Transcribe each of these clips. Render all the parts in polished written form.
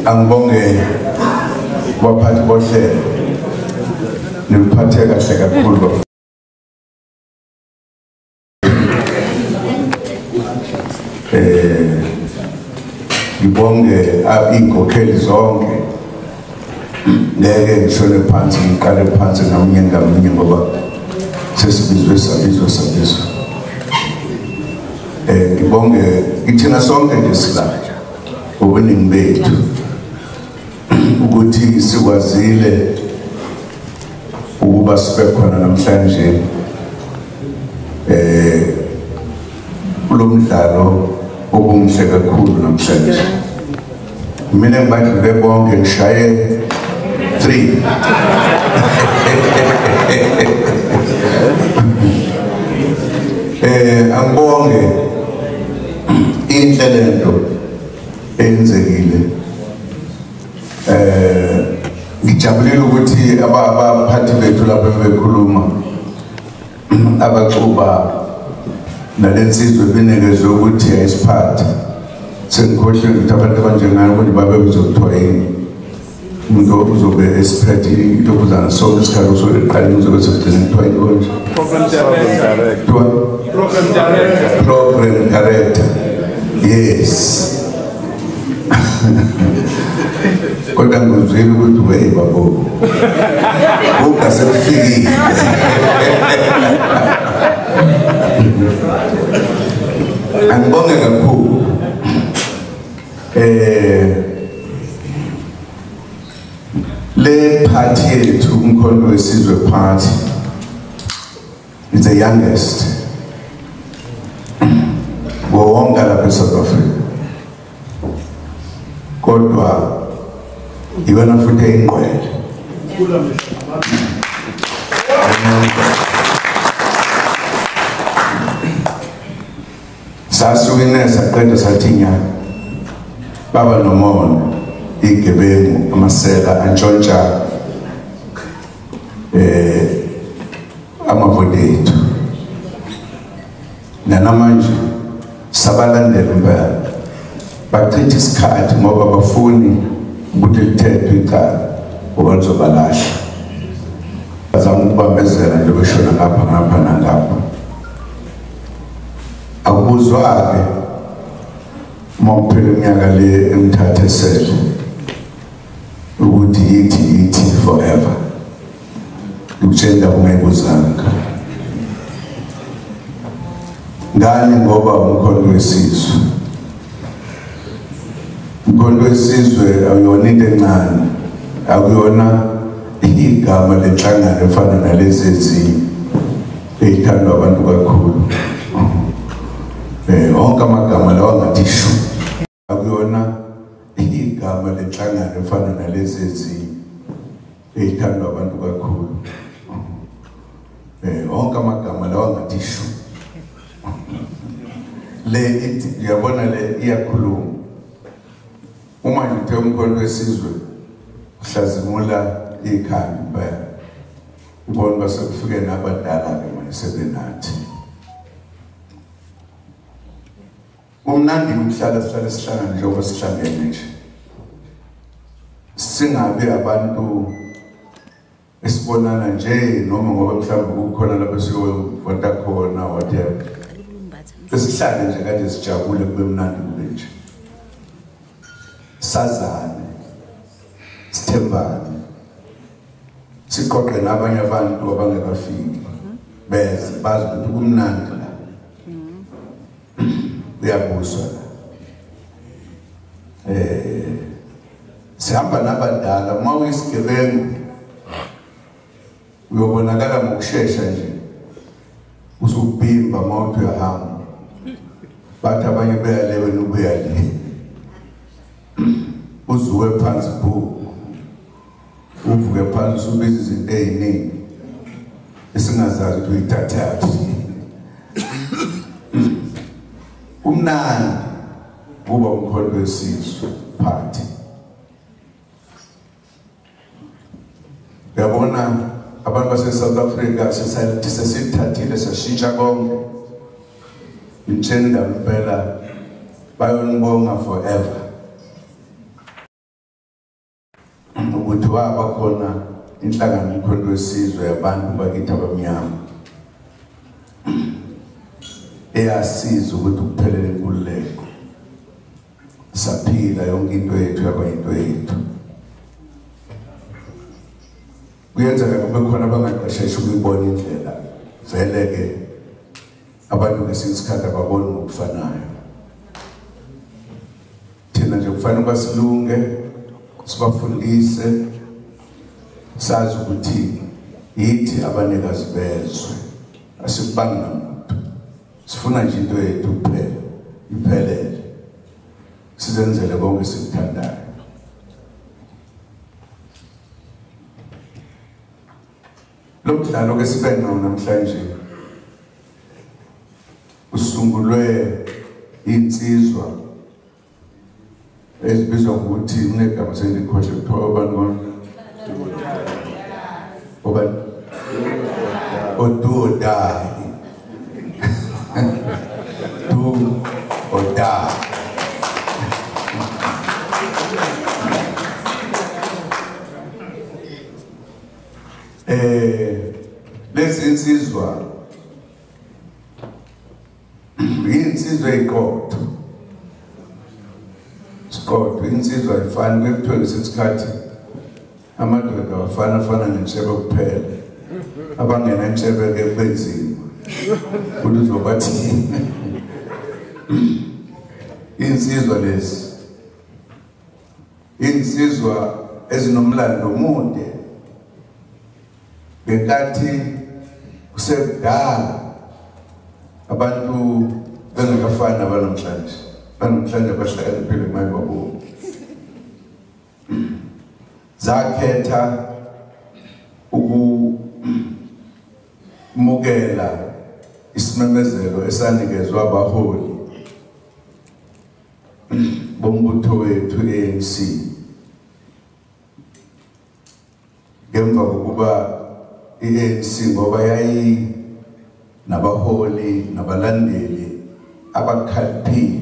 Angibonge baphathi bohlelo, niliphathe kahle kakhulu. Ngibonge iy'nkokheli zonke, ngeke ngishone phansi ngiqale phansi ngamunye ngamunye ngoba sesibizwe sabizwa sabizwa. Ngibonge ithina sonke nje sila ngobuningi bethu ukuthi sikwazile ukuba sibe khona namhlanje kulomdlalo obumhle kakhulu namhlanje. Mina ngibadlule bonke ngishaye 3. Angibonge inhle lento eyenzekile. Ngijabulile ukuthi abaphathi bethu lapha bekhuluma abaxuba nalensizwe binikezwe ukuthi ayisiphathe. Sengikhohlwe ukuthi abantu abanjengayo ukuthi babe bezothiwa yini, umuntu uzobe esiphethe intokuzana sonke isikhathi usuke eqaleni uzobe sekugcina kuthiwa yini konje? Program director. Program director. Yes. Kodwa ngizwile ukuthi wey babo, ungasekufikile. Angibonge kakhulu. Le party yethu, uMkhonto weSizwe Party, is the youngest wonke lapha eSouth Africa, kodwa iyona futhi eyingqwele. Sasuke saqeda sathi nya baba nomona, igebengu, amasela antshontsha amavoti ethu. Nanamanje sabalandela impela, bachitha isikhathi ngoba bafuni ukuthi lithethwe icala ngoba lizobalahla. Bazama ukubambezela nje beshona ngapha ngapha nangapha. Akubuzwa-ke uma kuphela iminyaka le emithathu esele ukuthi yithi yithi forever. Ngikutshela ungayibuzanga ngani, ngoba uMkhonto weSizwe, uMkhonto weSizwe awuyona into encane, akuyona igama lenhlangano efana nalezi ezinye eyithandwa abantu kakhulu. Onke amagama lawa angathi shu, akuyona igama lenhlangano efana nalezi ezinye eyithandwa abantu kakhulu. Onke amagama lawa angathi shu. Le ithi uyabona le iyakhuluma. Uma nje uthe uMkhonto weSizwe uhlazimula ikhanda impela, ubona base kufike nabadala-ke manje sebenathi. Kumnandi ukuhlala sihlale sihlangane njengoba sihlangene nje, singabi abantu esibonana nje noma ngoba mhlawumbe kukhona lapho siyovota khona whatever. Sihlale nje kanje sijabule kube mnandi kube nje, sazane, sithembane, siqoqe nabanye abantu abangekafiki beze bazi ukuthi kumnandi la, kuyabuswa la. Sihamba nabadala. Uma uyisigebengu uyobonakala ngokushesha nje, usubhimba uma uthi uyahamba, bathi abanye beyale wena ubuya le, uzuwe phansi bu, uvuke phansi usubiza izinto ey'ningi esingazazi ukuthi uyithathaphi. Kumnandi kuba uMkhonto weSizwe Party. Uyabona abantu base-South Africa sesithathile sashintsha konke. Ngitshela impela bayonibonga forever. Ukuthi waba khona inhlangano uMkhonto weSizwe yabantu bakithi abamnyama eyasiza ukuthi kuphelele inkululeko, saphila yonke into yethu yaba into yethu. Kuyenzeka kube khona abangaqeqesha ukuyibona indlela, vele ke abantu ngesinye isikhathi ababoni ngokufanayo. Thina nje kufanele ukuba silunge, sibafundise, sazi ukuthi yithi abanikazi bezwe, asikubangi namuntu, sifuna nje into yethu kuphela iphelele, sizenzele konke esikuthandayo. Lo mdlalo ke sibe nawo namhlanje usungulwe insizwa ezibizwa ngokuthi unegama sengikhohle kuthiwa obani obani do or die. Do or die. Lezi insizwa insizwa iqotho siqotho, insizwa ayifani. Kuthiwa ngesikhathi amadoda awafana afana nentshebe kuphela, abangena entshebe ke kube nzima ukuthi uzobathini. Insizwa lezi insizwa ezinomlando omude. Ngenkathi kusekudala abantu bengakafani abanamhlanje, banamhlanje abahlakaniphile manje babo zakhetha ukumukela isimemezelo esanikezwa abaholi bombutho wethu ANC ngemva kokuba i-ANC ngoba yayi nabaholi nabalandeli abakhaliphile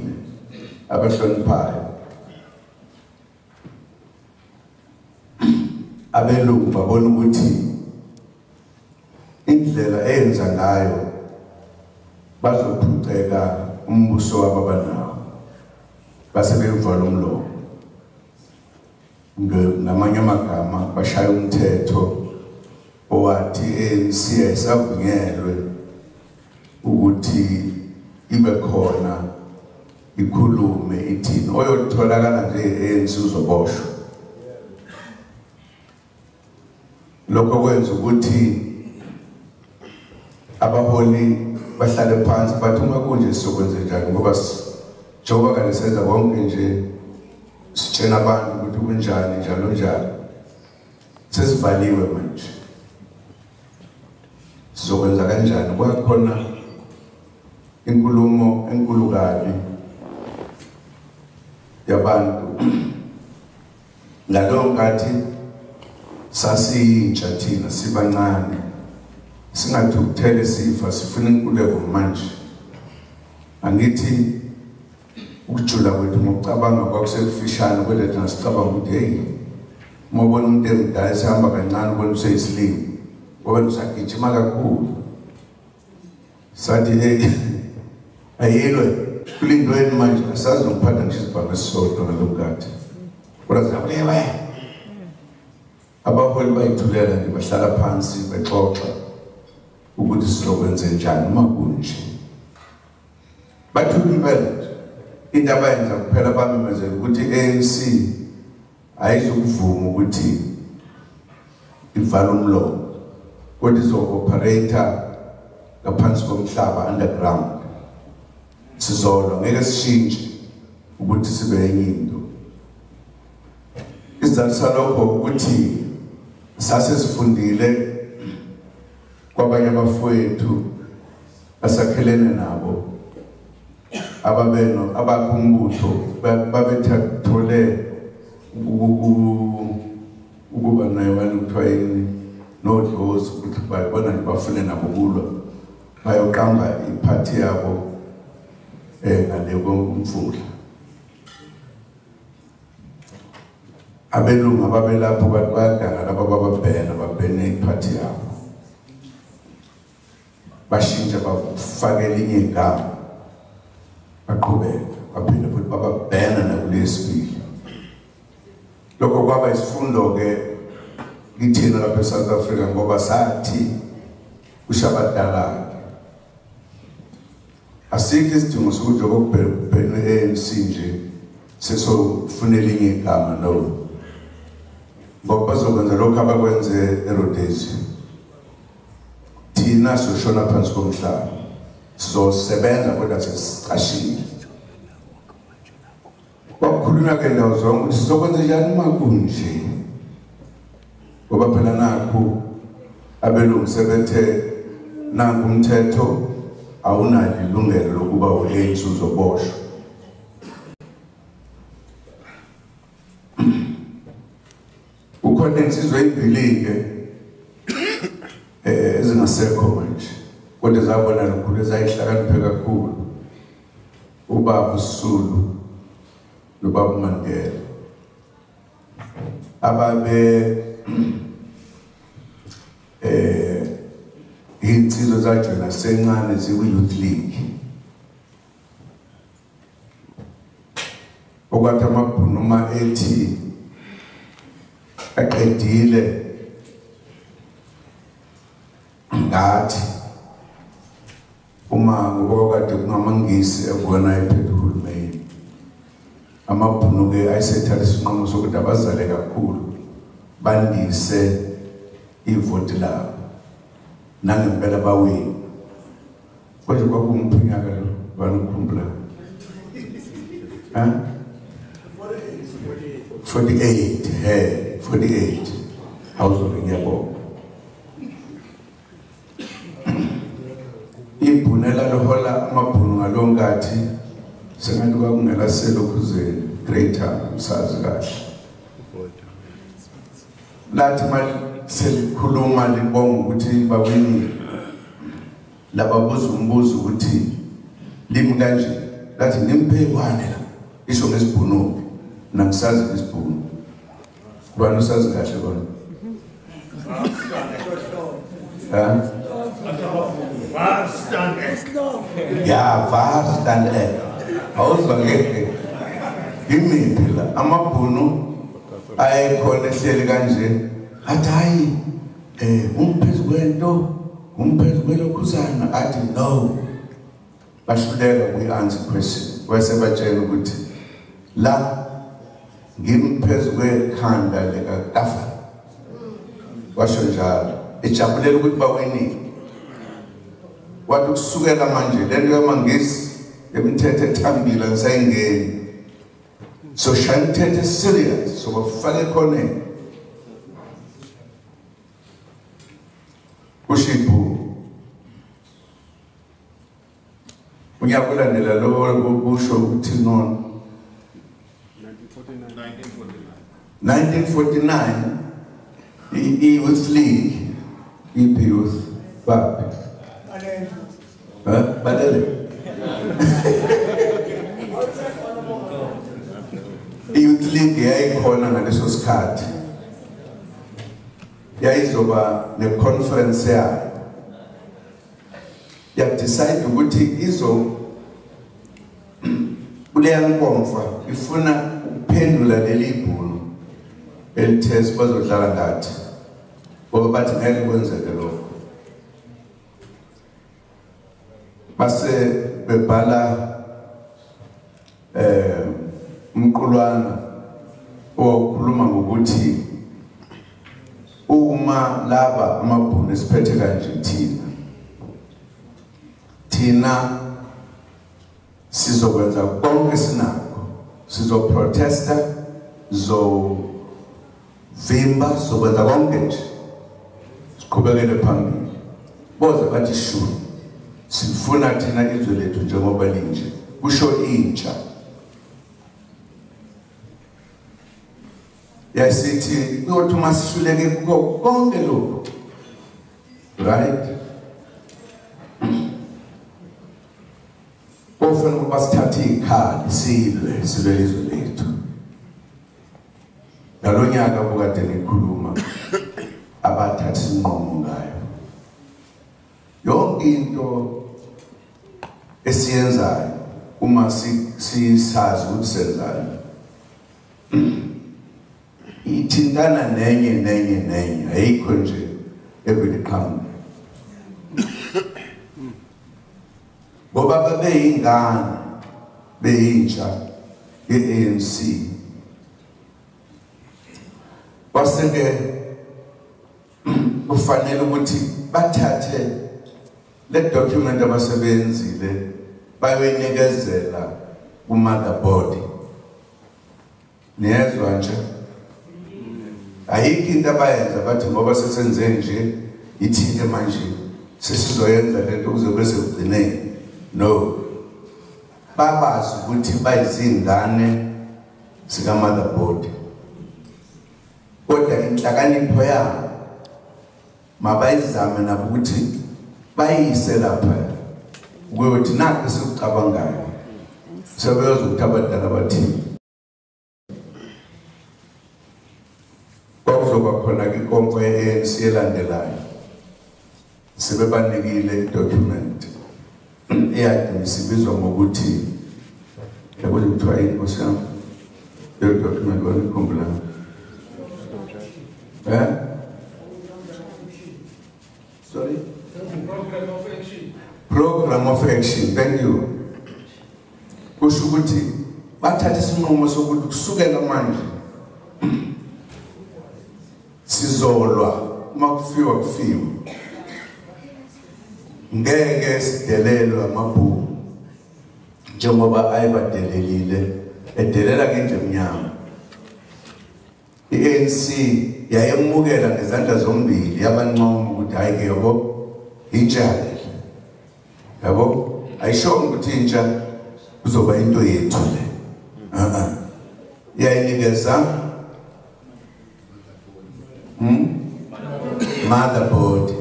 abahloniphayo, abelungu babona ukuthi indlela eyenza ngayo bazophuceka umbuso wabo abanawo, base bevala umlomo. Ngamanye amagama bashaya umthetho owathi ANC ayisavunyelwe ukuthi ibe khona ikhulume ithini, oyotholakala nje ANC uzoboshwa. Lokho kwenza ukuthi abaholi bahlale phansi bathi uma kunje sizokwenza njani, ngoba njengoba kade senza konke nje sitshela abantu ukuthi kunjani njalo njalo, sesivaliwe manje, sizokwenza kanjani? Kwakhona inkulumo enkulu kabi yabantu ngaleyo nkathi sasiyintsha thina sibancane, singathukuthele sifa, sifuna inkululeko manje. Angithi ukujula kwethu ngokucabanga kwakusekufishane, kodwa thina sicabanga ukuthi hey, uma ubona umuntu emdala esehamba kancane ubona useyisilima, ngoba usagijima kakhulu. Sathi hey, ayilwe kulindweni manje, asazi nokuphatha ngisho isibhamu esisodwa ngalo nkathi, kodwa siyabulewe. Abaholi bayithulela nje, bahlala phansi bexoxa ukuthi sizokwenze njani uma kunje. Bathula impela nje, into abayenza kuphela bamemezela ukuthi i-ANC ayizukuvuma ukuthi ivale umlomo, kodwa izo-operate ngaphansi komhlaba, underground. Sizolwa, ngeke sishintshe ukuthi sibe enye into. Isizathu salokho ukuthi sase sifundile kwabanye abafowethu asakhelene nabo ababeno abakumbutho babethole ukuba nayo kuthiwa yini nodlozi, ukuthi bayibona nje bafune nabo kulwa, bayoqamba iphathi yabo ngale komfula. Abelungu ababelapho bathi bayaganga laba bababhena babhene iphathi yabo. Bashintsha bafake elinye igama. Baqhubeka baphinde futhi bababhena nakulesibili. Lokho kwaba isifundo ke kithina lapha eSouth Africa ngoba sathi kushabadala asikho isidingo sokuthi okubhekwe ANC nje sesofuna elinye igama no. Ngoba bazokwenza lokho abakwenze eRhodesia. Thina soshona phansi komhlaba. Sizosebenza kodwa sesicashile. Kwakukhulunywa ke ndawo zonke ukuthi sizokwenza njani uma kunje. Ngoba phela nakhu abelungu sebethe nangu umthetho awunalo ilungelo lokuba u-ANC uzoboshwa. Kukhona insizwa ezimbili-ke ezingasekho manje kodwa zabona lokhulu ezayihlakaniphe kakhulu, ubaba uSisulu nobaba Mandela, ababe insizwa zajoyina sencane zikwi-Youth League. Okwathi amabhunu uma ethi aqedile ngathi uma ngoba kade kungamangisi ebona ephethe uhulumeni, amabhunu ke ayesethatha isinqumo sokuthi abazale kakhulu bandise ivoti labo nangempela bawina. Kodwa kwakumphunyaka lo banukhumbula ha 48 he 48 awuzobe ngiyabonga. Ibhunu elalihola amabhunu ngalowo nkathi sengathi kwakungela selokhuzeni Greater msazi kahle. Lathi selikhuluma libonga ukuthi bawinile, lababuza umbuzo ukuthi limi kanje, lathi nimphekwane la isho ngesibhunu. Mina ngisazi isibhunu. Ubani usazi kahle kona? Ha? Ja, waar staan ek? Awuzwa ngeke. Imiphi la amabhunu ayekhona ehleli kanje athi hayi umphezu kwento umphezu kwelokhuzana athi no. Bahluleka kuyi-answer question. Wayesebatshela ukuthi la ngimphezu kwekhanda likaTafula. Washo njalo ejabulela ukuthi bawinile. Wathi kusukela manje lento yamangisi emithetho ethambile ngisayingeni. So shaya imithetho serious sobafake ekhoneni. Kusho ibhunu. Unyaka olandela lo kusho ukuthi no 1949 i-Youth League, iphi Youth baphi? Balele. I-Youth League yayikhona ngaleso sikhathi. Yayizoba ne-conference yayo. Yadecide ukuthi izo kuleya nkomfa ifuna ukuphendula leli bhunu elithe bazodlala ngathi ngoba bathi ngeke kwenzeke lokho. Base bebhala umqulwana okhuluma ngokuthi uma laba amabhunu esiphethe kanje thina sizokwenza konke sinakho, sizoprotesta, zovimba, sizokwenza konke nje siqhubekele phambili. Boze bathi shu sifuna thina izwe lethu njengoba linje, kusho intsha. Yasithi kuyothi uma sihluleke kuko konke lokhu, right, kofanele ukuba sithathe ikhali silwe silwe izwe lethu. Ngalonyaka obukade nikhuluma abathatha isinqumo ngayo. Yonke into esiyenzayo uma sisazi ukuthi senzani ithintana nenye nenye nenye, ayikho nje evele iqhamuke. Ngoba babeyingane beyintsha ye-ANC, kwase-ke kufanele ukuthi bathathe le document abasebenzile bayoyinikezela ku-motherboard. Niyezwa nje? Ayikho into abayenza bathi ngoba sesenze nje ithile manje sesizoyenza lento kuze bese kugcineni. No, babazi ukuthi bayizingane sika motherboard, kodwa inhlakanipho yabo mabayizame nabo ukuthi bayise lapha ukuyothi nakho esikucabangayo. Sebeyozwa ukuthi abadala bathini. Kwakuzoba khona-ke inkomfa ye-ANC elandelayo, sebebanikile idocument eyagcina isibizwa ngokuthi yabona kuthiwa yini nkosi yami leyo document, wanikhumbula? Sorry? Program of action. Program of action, thank you. Kusho ukuthi bathatha isinqumo sokuthi kusukela manje sizolwa, uma kufiwa kufiwe, ngeke sidelelwe amabhuku njengoba ayebadelelile, edelela ngendlu emnyama. I-ANC yayemukela ngezandla zombili, yabancoma ukuthi hayi ke yabo intsha le, yabo ayishongo ukuthi intsha kuzoba into yethu le. Yayinikeza motherboard.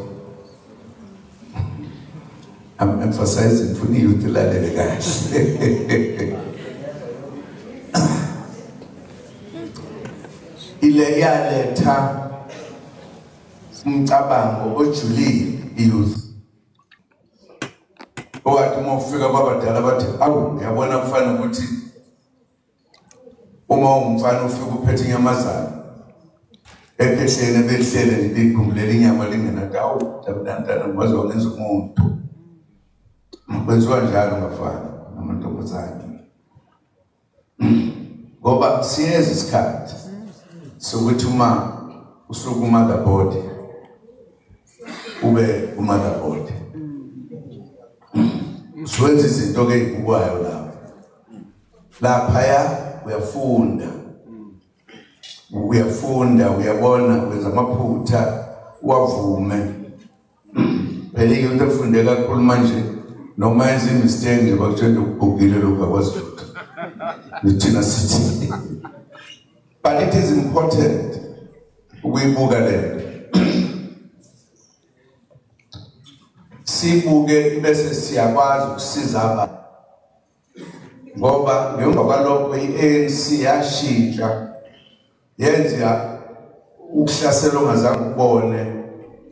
I'm emphasizing for you to lalele kahle. Ile yaletha umcabango ojulile iyouth. Owathi uma ufika kwabadala bathi awu uyabona kufana ukuthi uma ungumfana ufika uphethe inyamazana ephehleni behlele likhumbulela inyama lingenathi awu mntana waze wangenza umuntu. Kwenziwa njalo ngafana namantombazane, ngoba siyeza isikhathi sokuthi uma usuke kumotherboard ube kumotherboard, usuwenza izinto-ke ey'bukwayo lapho laphaya. Uyafunda, uyafunda, uyabona, wenza amaphutha uwavume. Phela into efunde kakhulu manje noma yenza imistake nje bakutshela ukugugile lokhu akwazi lutho. Thina sithi but it is important ukuyibuka lento, sibuke bese siyakwazi ukusiza abantu, ngoba ngemva kwalokho i-ANC yashintsha yenza ukuhlasela ongazange ukubone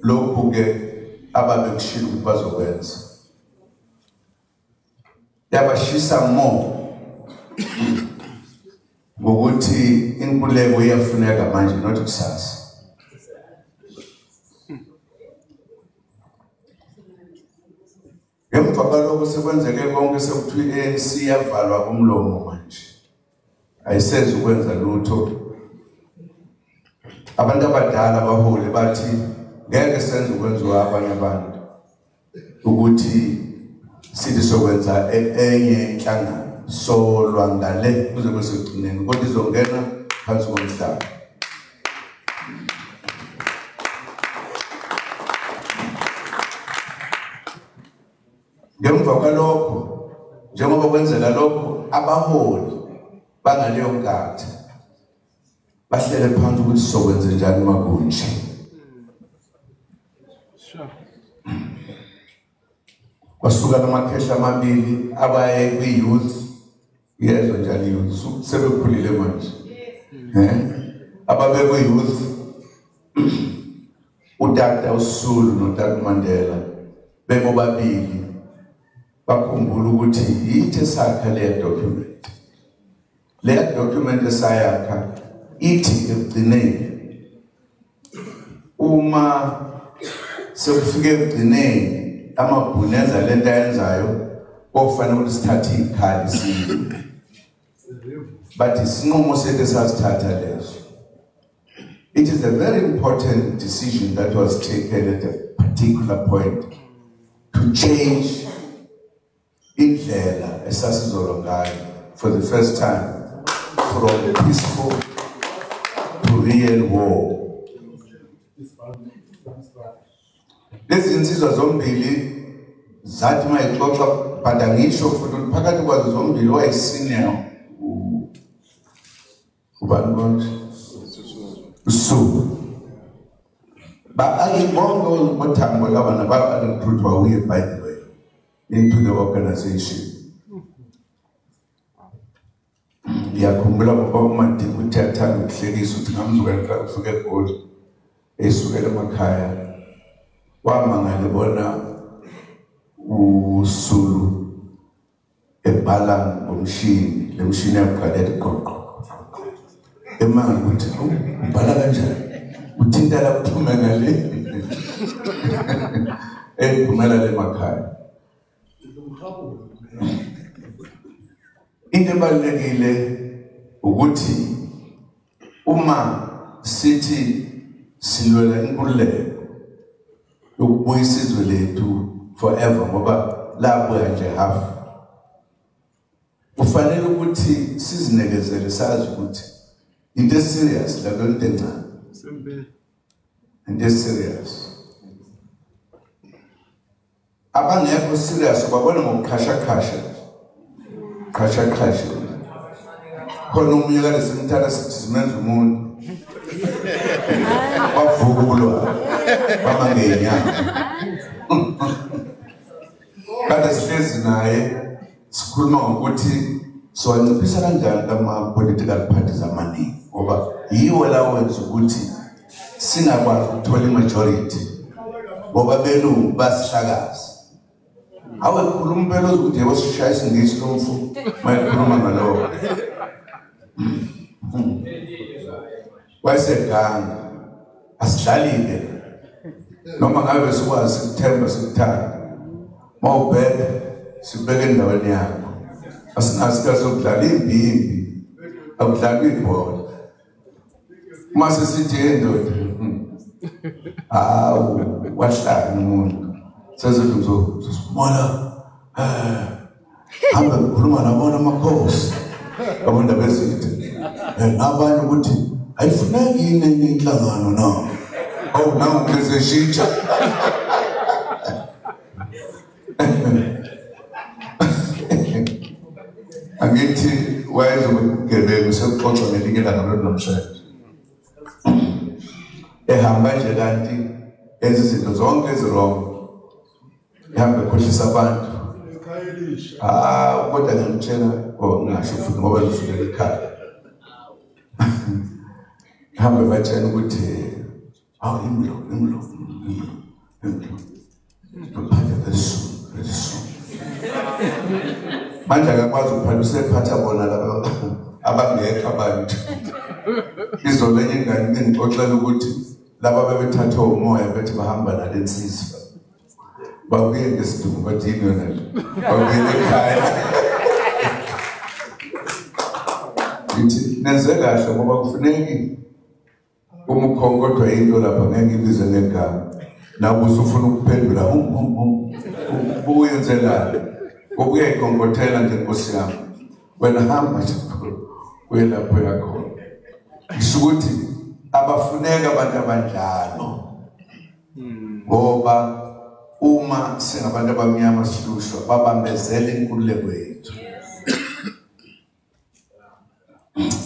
lokhu-ke ababekushilo ukuthi bazokwenza. Yabashisa more ngokuthi inkululeko iyafuneka manje not kusasa. Ngemva kwalokho sekwenzeke konke, sekuthiwa i-ANC yavalwa umlomo manje, ayisezi ukwenza lutho. Abantu abadala abaholi bathi ngeke senze ukwenziwa abanye abantu ukuthi sithi sokwenza enye inhlangano, solwa ngale kuze kube sekugcineni, kodwa izongena phansi komhlaba. Ngemva kwalokho, njengoba kwenzeka lokho, abaholi bangaleyo nkathi bahlele phansi ukuthi sokwenze njani makunje. Kwasuka lamakhehla amabili abaye kwi-youth, yezwa njalo i-youth, sebekhulile manje. Ababekwe youth utata uSisulu notata Mandela bebobabili bakhumbula ukuthi yithi esakha leya document. Leya document esayakha ithi ekugcineni uma sekufike ekugcineni amabhunu enza lento ayenzayo kokufanele ukuthi sithathe izikhali sibe. But isinqumo sethu esasithatha leso. It is a very important decision that was taken at a particular point to change indlela esasizolwa ngayo for the first time from peaceful to real war. Lezi zinsizwa zombili zathi mayixoxa but angisho futhi ukuthi phakathi kwazo zombili wayesenior ubani konje uSisulu. Bonke oThambo laba nabarecruitwa uye by the way into the organization. Ngiyakhumbula ngoba uMadiba uthi athanda ukuhlekisa ukuthi ngamzukela ufike eGoli esukela emakhaya wamangala ebona uSisulu ebhala ngomshini, le mshini yakuqala ethi qoqo. Emanga ukuthi ubhala kanjani? Uthinta la kuphume ngale. Ephumela le makhaya. Into ebalulekile ukuthi uma sithi silwela inkululeko yokubuyisa izwe lethu forever ngoba labuya nje half, kufanele ukuthi sizinikezele sazi ukuthi into serious la into encane, into serious. Abangekho serious babona ngokuqhasha-qhasha qhasha-qhasha. Khona omunye kade simthanda sithi simenza umuntu bavukulwa bama ngeenyawo. Kade sihlezi naye sikhuluma ngokuthi siwanciphisa kanjani lama-political parties amaningi ngoba yiwo lawo wenza ukuthi singakwazi ukuthola i-majority ngoba belungu basihlakaza. Awe khuluma impela ukuthi yebo sishaya isingisi lo mfo mayekhuluma ngalokho. Wayeseganga asidlalile noma ngabe sikwazi sikuthemba sikuthanda mawubheka sibeke endaweni yakho. Asinasikhathi sokudlala impi, akudlalwa ibhola. Uma sesithi endoda hawu wahlala umuntu sezothi ngizosibona hamba ngikhuluma nabona amakhosi abantu abezitha nabanye ukuthi ayifuneki yini enye inhlangano na oh nangu ngizeshintsha. Angithi wayezobugebengu sekuxoxa ngelinye ilanga lolu namhlanje ehamba nje kanti enza izinto zonke ezi-wrong, ehamba ekhohlisa abantu. Kodwa ngiyamtshela ngingasho futhi ngoba lisukela ekhaya. Hambe batshela ukuthi hawu imlo imlo imlo imlo ngaphandle very soon. Manje akakwazi ukuphatha, usephatha bona laba abangekho abantu. Izolo enye ingane ingixoxela ukuthi laba bebethathwe umoya bethi bahamba nale nsizwa babuye ngesidumbu bathi yini yona le, babuyele ekhaya. Ngithi nenze kahle ngoba kufuneki uma ukhonkodwa into lapha ngeke ngibize ngegama nawe usufuna ukuphendula ubuyenzelani ngoba uyayikhonkothela nje nkosi yami, wena hamba nje uye lapho yakhona. Ngisho ukuthi abafuneka abantu abanjalo ngoba uma singabantu abamnyama sihlushwa babambezela inkululeko yethu,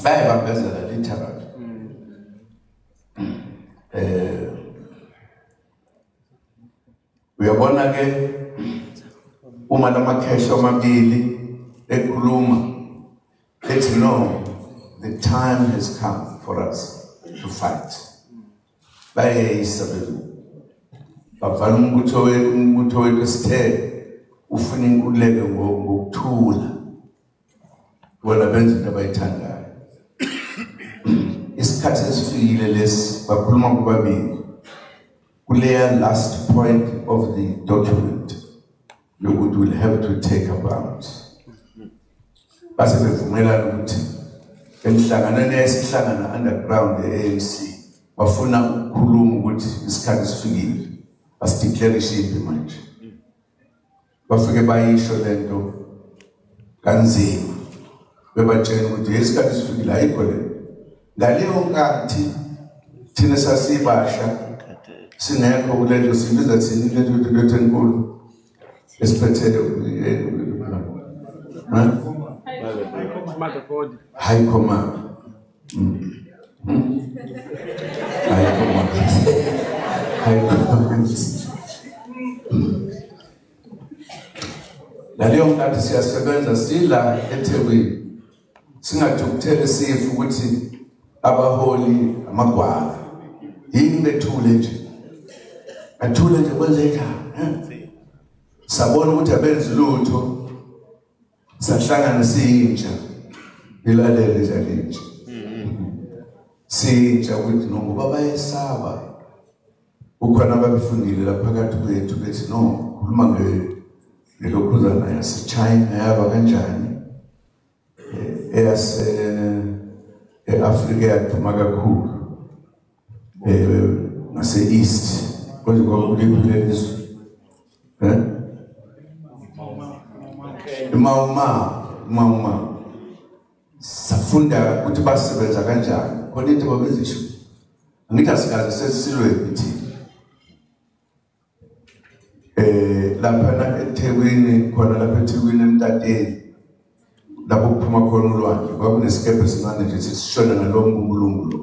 bayabambezela literally. Uyabona ke uma lamakhehla amabili ekhuluma ethi no, the time has come for us to fight. Bayeyisa belungu. Bavala umbutho wethu sithe ufuna inkululeko ngokuthula. Bona benza into abayithandayo. Isikhathi esifikile lesi bakhuluma kubabili. Kuleya last point of the document yokuthi we'll have to take up arms. Base bevumelana ukuthi emhlanganweni esihlangana underground e-ANC bafuna ukukhuluma ukuthi isikhathi sifikile asideclare impi manje. Bafike bayisho lento kanzima bebatshela ukuthi isikhathi sifikile ayikho le. Ngaleyo nkathi thina sasibasha singekho kulento sibiza thina lento enkulu esiphethe high command. High command. High command. Ngaleyo nkathi siyasebenza sila eThekwini singathukuthele sifu ukuthi abaholi amagwala yini bethule nje athule nje kwenze njani. Sabona ukuthi abenzi lutho sahlangana siyintsha ilalele nje lentsha siyintsha ukuthi ngoba bayesaba ukhona ababefundile lapha phakathi kwethu bethi no khuluma ngelokhuzana yaseChina yaba kanjani eyase eAfrika yaduma kakhulu ngase East konje kwakuliphile izwe Mauma safunda ukuthi basebenza kanjani khona into babezisho angithi asikaze sesilwe thina lapha eThekwini khona lapha eThekwini emtateni lapho kuphuma khona ulwandle kwakunesikebhe esincane nje sisishona ngalo mbulungu lo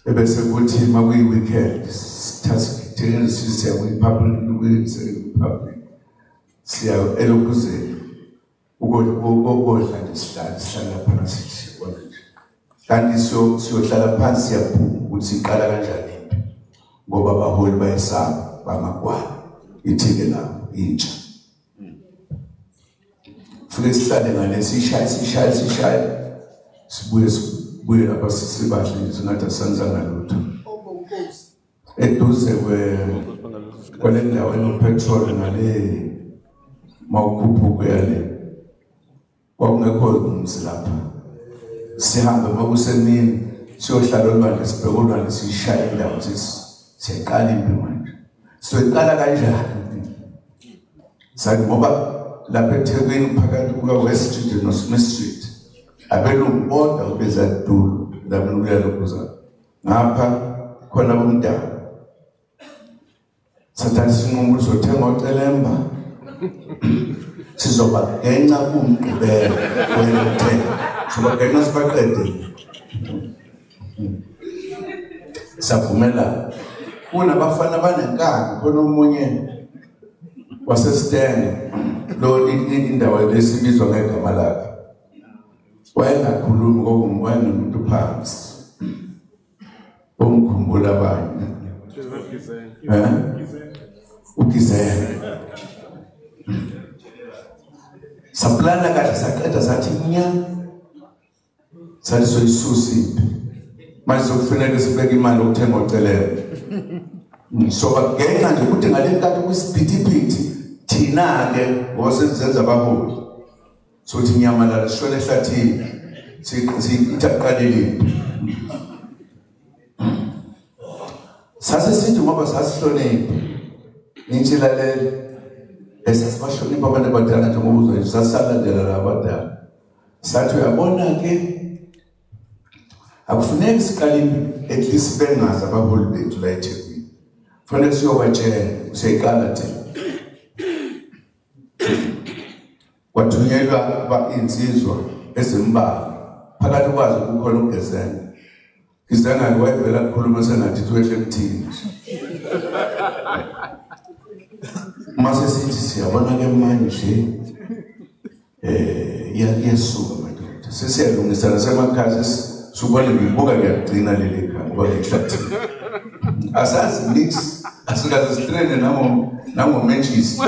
ebese kuthi makuyi weekend sithathe siya kwi-public siya elokhuzeni ukudla nje sihlala phansi sibona nje kanti siyohlala phansi siyaphuma ukuthi siqala kanjani impi ngoba abaholi bayesaba bamagwala ithike labo intsha. Fike sihlale ngale sishaye sibuye lapha sibahle singathi asenzanga lutho. Eduze kwale ndawo enopetrol ngale mawukhuphuka yale kwakungekho umzi lapha. Sihambe makusemini siyohlala olwandle sibheke olwandle sishaye indawo siyayiqala impi manje. Siyoyiqala kanjani? Sathi ngoba lapha eThekwini phakathi kuka-West Street no-Smith Street abelungu bodwa ubezadulu lapha kuyalokhuzana ngapha khona bomdabu. Sathatha isinqumo ukuthi sothenga ocelemba sizoba genca kumgqibelo wena uthenga soba genca sibaqede. Savumelana kunabafana banenkani khona omunye wasesitenge lo indawo lesibizwa ngegama lakhe wayengakhulumi wayengumuntu phansi omkhumbula abanye ugizele. Saplana kahle saqeda sathi nya sathi soyisusa impi manje sokufuneka sibeke imali yokuthenga ocelelo. Soba genca nje ukuthi ngale nkathi kuyisiphithiphithi thina-ke ngoba sesizenza abaholi sothi nyamalala sishone ehlathini ithi aqalele impi. Sase sithi ngoba sasihlonipha intsha ilalele esasibahlonipha abantu abadala njengoba uzwa nje sasisalandela la abadala. Sathi uyabona-ke akufuneki siqale impi at least bengazi abaholi bethu la eThekwini kufanele siyobatshela siyayiqala thina. Kwathunyelwa insizwa ezimbalwa phakathi kwazo kukhona uGezenga. Gezenga wayevela kukhuluma sengathi wehle emthini nje. Mase sithi siyabona-ke manje iyesuka madoda sesiyalungisa nasemakhaya Subona ngibuka ngiyagcina leli khaya ngoba ngihlathile. Asazi nix, asikaze sitrene nangomentshisi.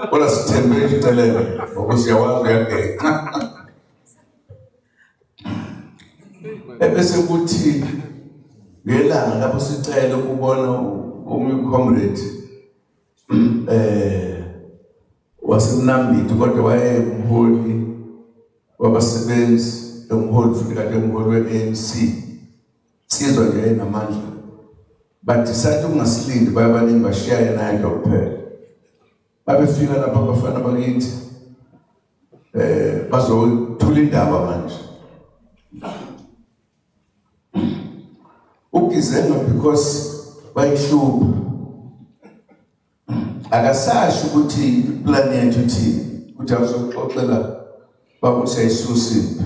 Kodwa sithembe icelele ngoba siyawazi uyabheka. Ebese kuthi ngelanga lapho sicela ukubona omunye comrade waseMnambithi, kodwa wayengumholi wabasebenzi, umholi futhi kade umholi we-ANC. Sizwa nje enamandla. Badecide ukungasilindi, bayabaningi bashiya yena yedwa kuphela. Babefika lapha abafana bakithi bazothula indaba manje. Ugizenga because bayihlupha. Akasasho ukuthi iplan yethu ithini, ukuthi awuzoxoxela bakuthi ayisusa impi.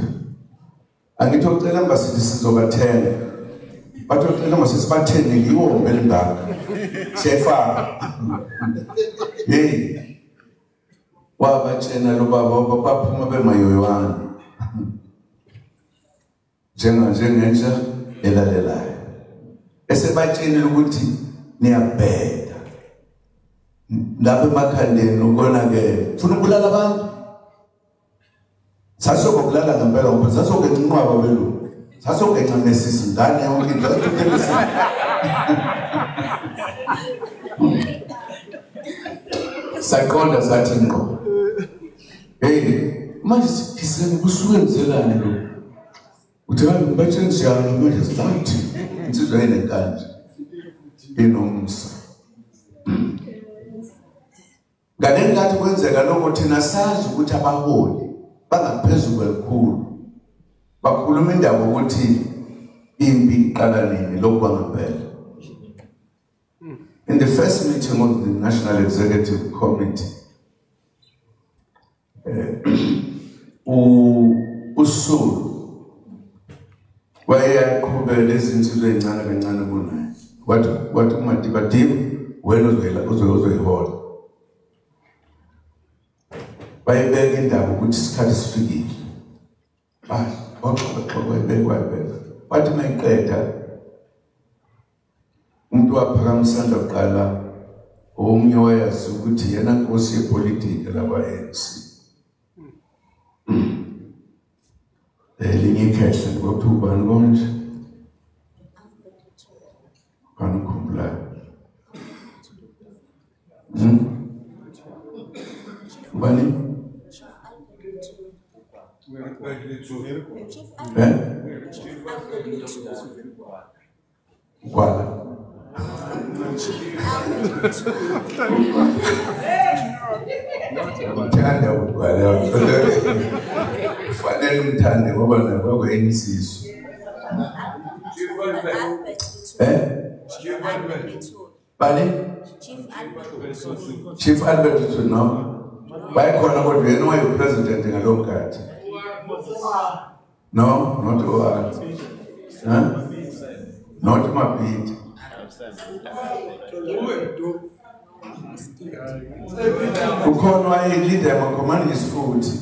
Angithi ocela ngasithi sizobathenga. Bathi ocela ngasithi sibathenge iwombe elingaka. Siyayifaka. Hey. Wabatshena lo baba baphuma bemayoywana. Njengentsha elalelayo. Esebatshenile ukuthi niyabheda. Lapha emakhandeni ukonakele. Ufuna ukubulala abantu? Sasokubulala ngempela ngoba sasokenqaba belungu. Sasokenqamesisa ingane yonke into. Saqonda sathi ngqo. Hey, manje siphise kusukenzelani lo? Uthi ngibatshela njalo manje silathi. Insizwa inenkani. Inomsa. Ngalenkathi kwenzeka lokho thina sazi ukuthi abaholi bangaphezulu kwelikhulu. Bakhuluma indaba ukuthi impi iqala nini lokhu kwangempela. In the first meeting of the National Executive Committee, uSulu wayeyaqhubela izinsizwa ezincane kancane kunaye. Wathi uMadiba, Diba, wena uzoyihola. Bayibeka indaba ukuthi isikhathi sifikile. Baxoxa bayibeka. Bathi mayiqeda umuntu waphakamisa isandla kuqala, omunye wayazi ukuthi yena nkosi yepolitiki lakwa-ANC. Elinye ikhehla kwakuthiwa ubani konje? Ubani ukhumbulayo? Ubani? Kwala. Mthanda ukwala. Kufanele umthande ngoba nakwakuyinsizo. Bani? Chief Albert Luthuli, no. Wayekhona kodwa yena wayepresident ngalowo nkathi. No, not OR. Huh? Not Mabhida. Ukhona wayeleader yamaCommunist futhi.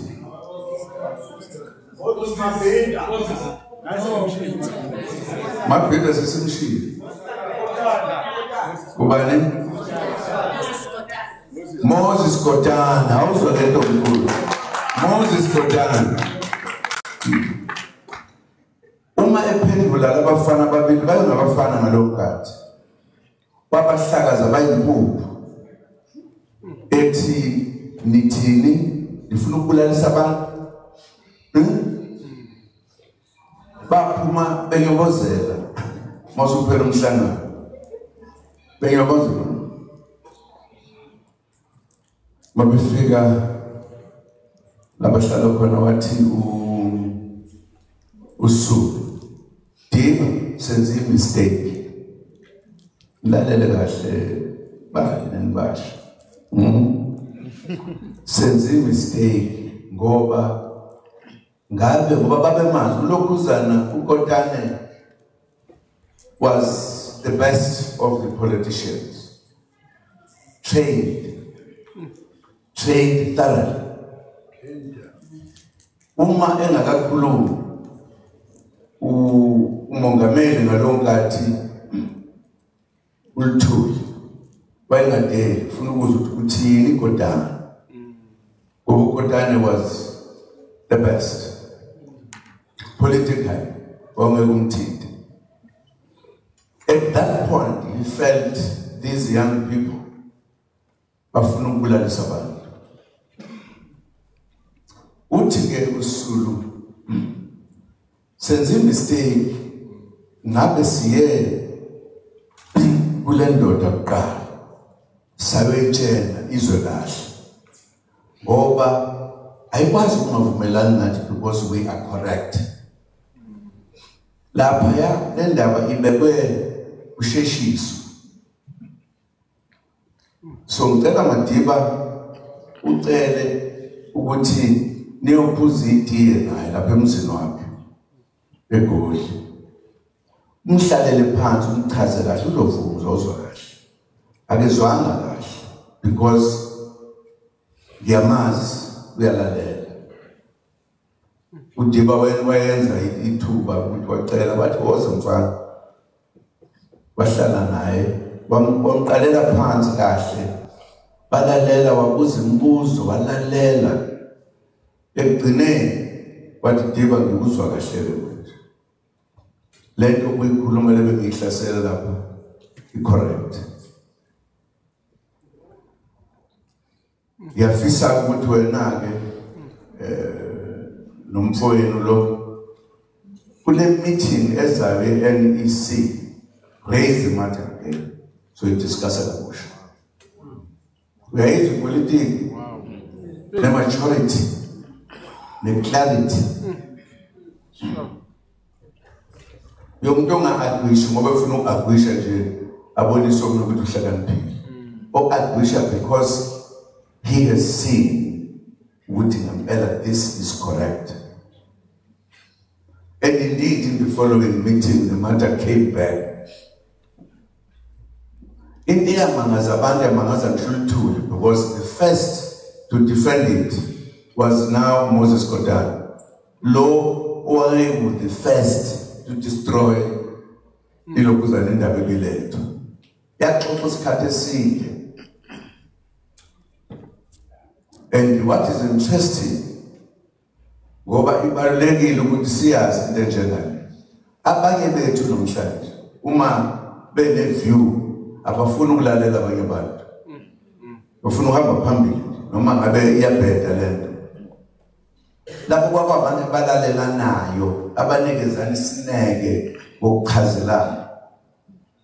Mabhida sesimshilo. Ubani? Moses Kotane. Awuzwa lento mkhulu. Moses Kotane. Uma ephendula labafana babili bayengabafana ngalowo nkathi. Babahlakaza bayimpuphu. Ethi nithini nifuna ukubulalisa abantu? Baphuma benyobozela masuphela umhlangano. Benyobozela. Mabefika labahlala khona wathi uSulu, Diba senze i-mistake. Lalele kahle bayi nanibasha. Senze i-mistake ngoba ngabe ngoba babemazi uLokhuzana uKotane was the best of the politicians. Trained thoroughly. Uma engakakhulumi Umongameli ngalowo nkathi uLuthuli wayengadeli ufuna ukuzwa ukuthi uthini Kotane, ngoba uKotane was the best politically, wawungeke umthinte. At that point he felt these young people bafuna ukubulalisa abantu. Uthi-ke uSisulu, senze mistake, ngabe siye kule ndoda kuqala sayoyitshela izwe kahle, ngoba ayikwazi ukungavumelani nathi because we are correct. Laphaya le ndaba ibekwe usheshiso. So ngicela Madiba ucele ukuthi niyophuza itiye naye lapha emzini wakhe eGoli, umhlalele phansi umchaze kahle, uzovuma, uzozwa kahle. Akezwanga kahle because ngiyamazi uyalalela. uDiba wayenza ithuba ukuthi wacela, bathi woza mfana, wahlala naye, wamqalela phansi kahle, balalela, wabuza imibuzo, walalela. Ekugcineni wathi, Diba, ngikuzwa kahle manje, lento obuyikhuluma lebe ngiyihlasela lapha i-correct. Ngiyafisa ukuthi wena-ke nomfowenu lo kule meeting ezayo e-NEC, raise the matter again so you discuss kabusha. Uyayizwa ipolitiki ne-maturity ne-clarity yomuntu onga-agwisha ngoba efuna uku-agwisha nje abonise omunye ukuthi uhlakaniphile, o-agwisha because he has seen ukuthi ngempela this is correct. And indeed, in the following meeting, the matter came back. Into eyamangaza abantu, yamangaza ngisho uLuthuli, because the first to defend it was now Moses Kotane, lo owayewu the first to destroy ilokhuzana indaba ebilethu. Yaxoxa isikhathi eside. And what is interesting, ngoba ibalulekile ukuthi siyazi into enjengale, abanye bethu namhlanje uma bene view abafuni ukulalela abanye abantu, bafuna ukuhamba phambili noma ngabe iyabheda lento. Lapho kwaba abantu abalalelanayo, abanikezana isineke ngokuchazelana.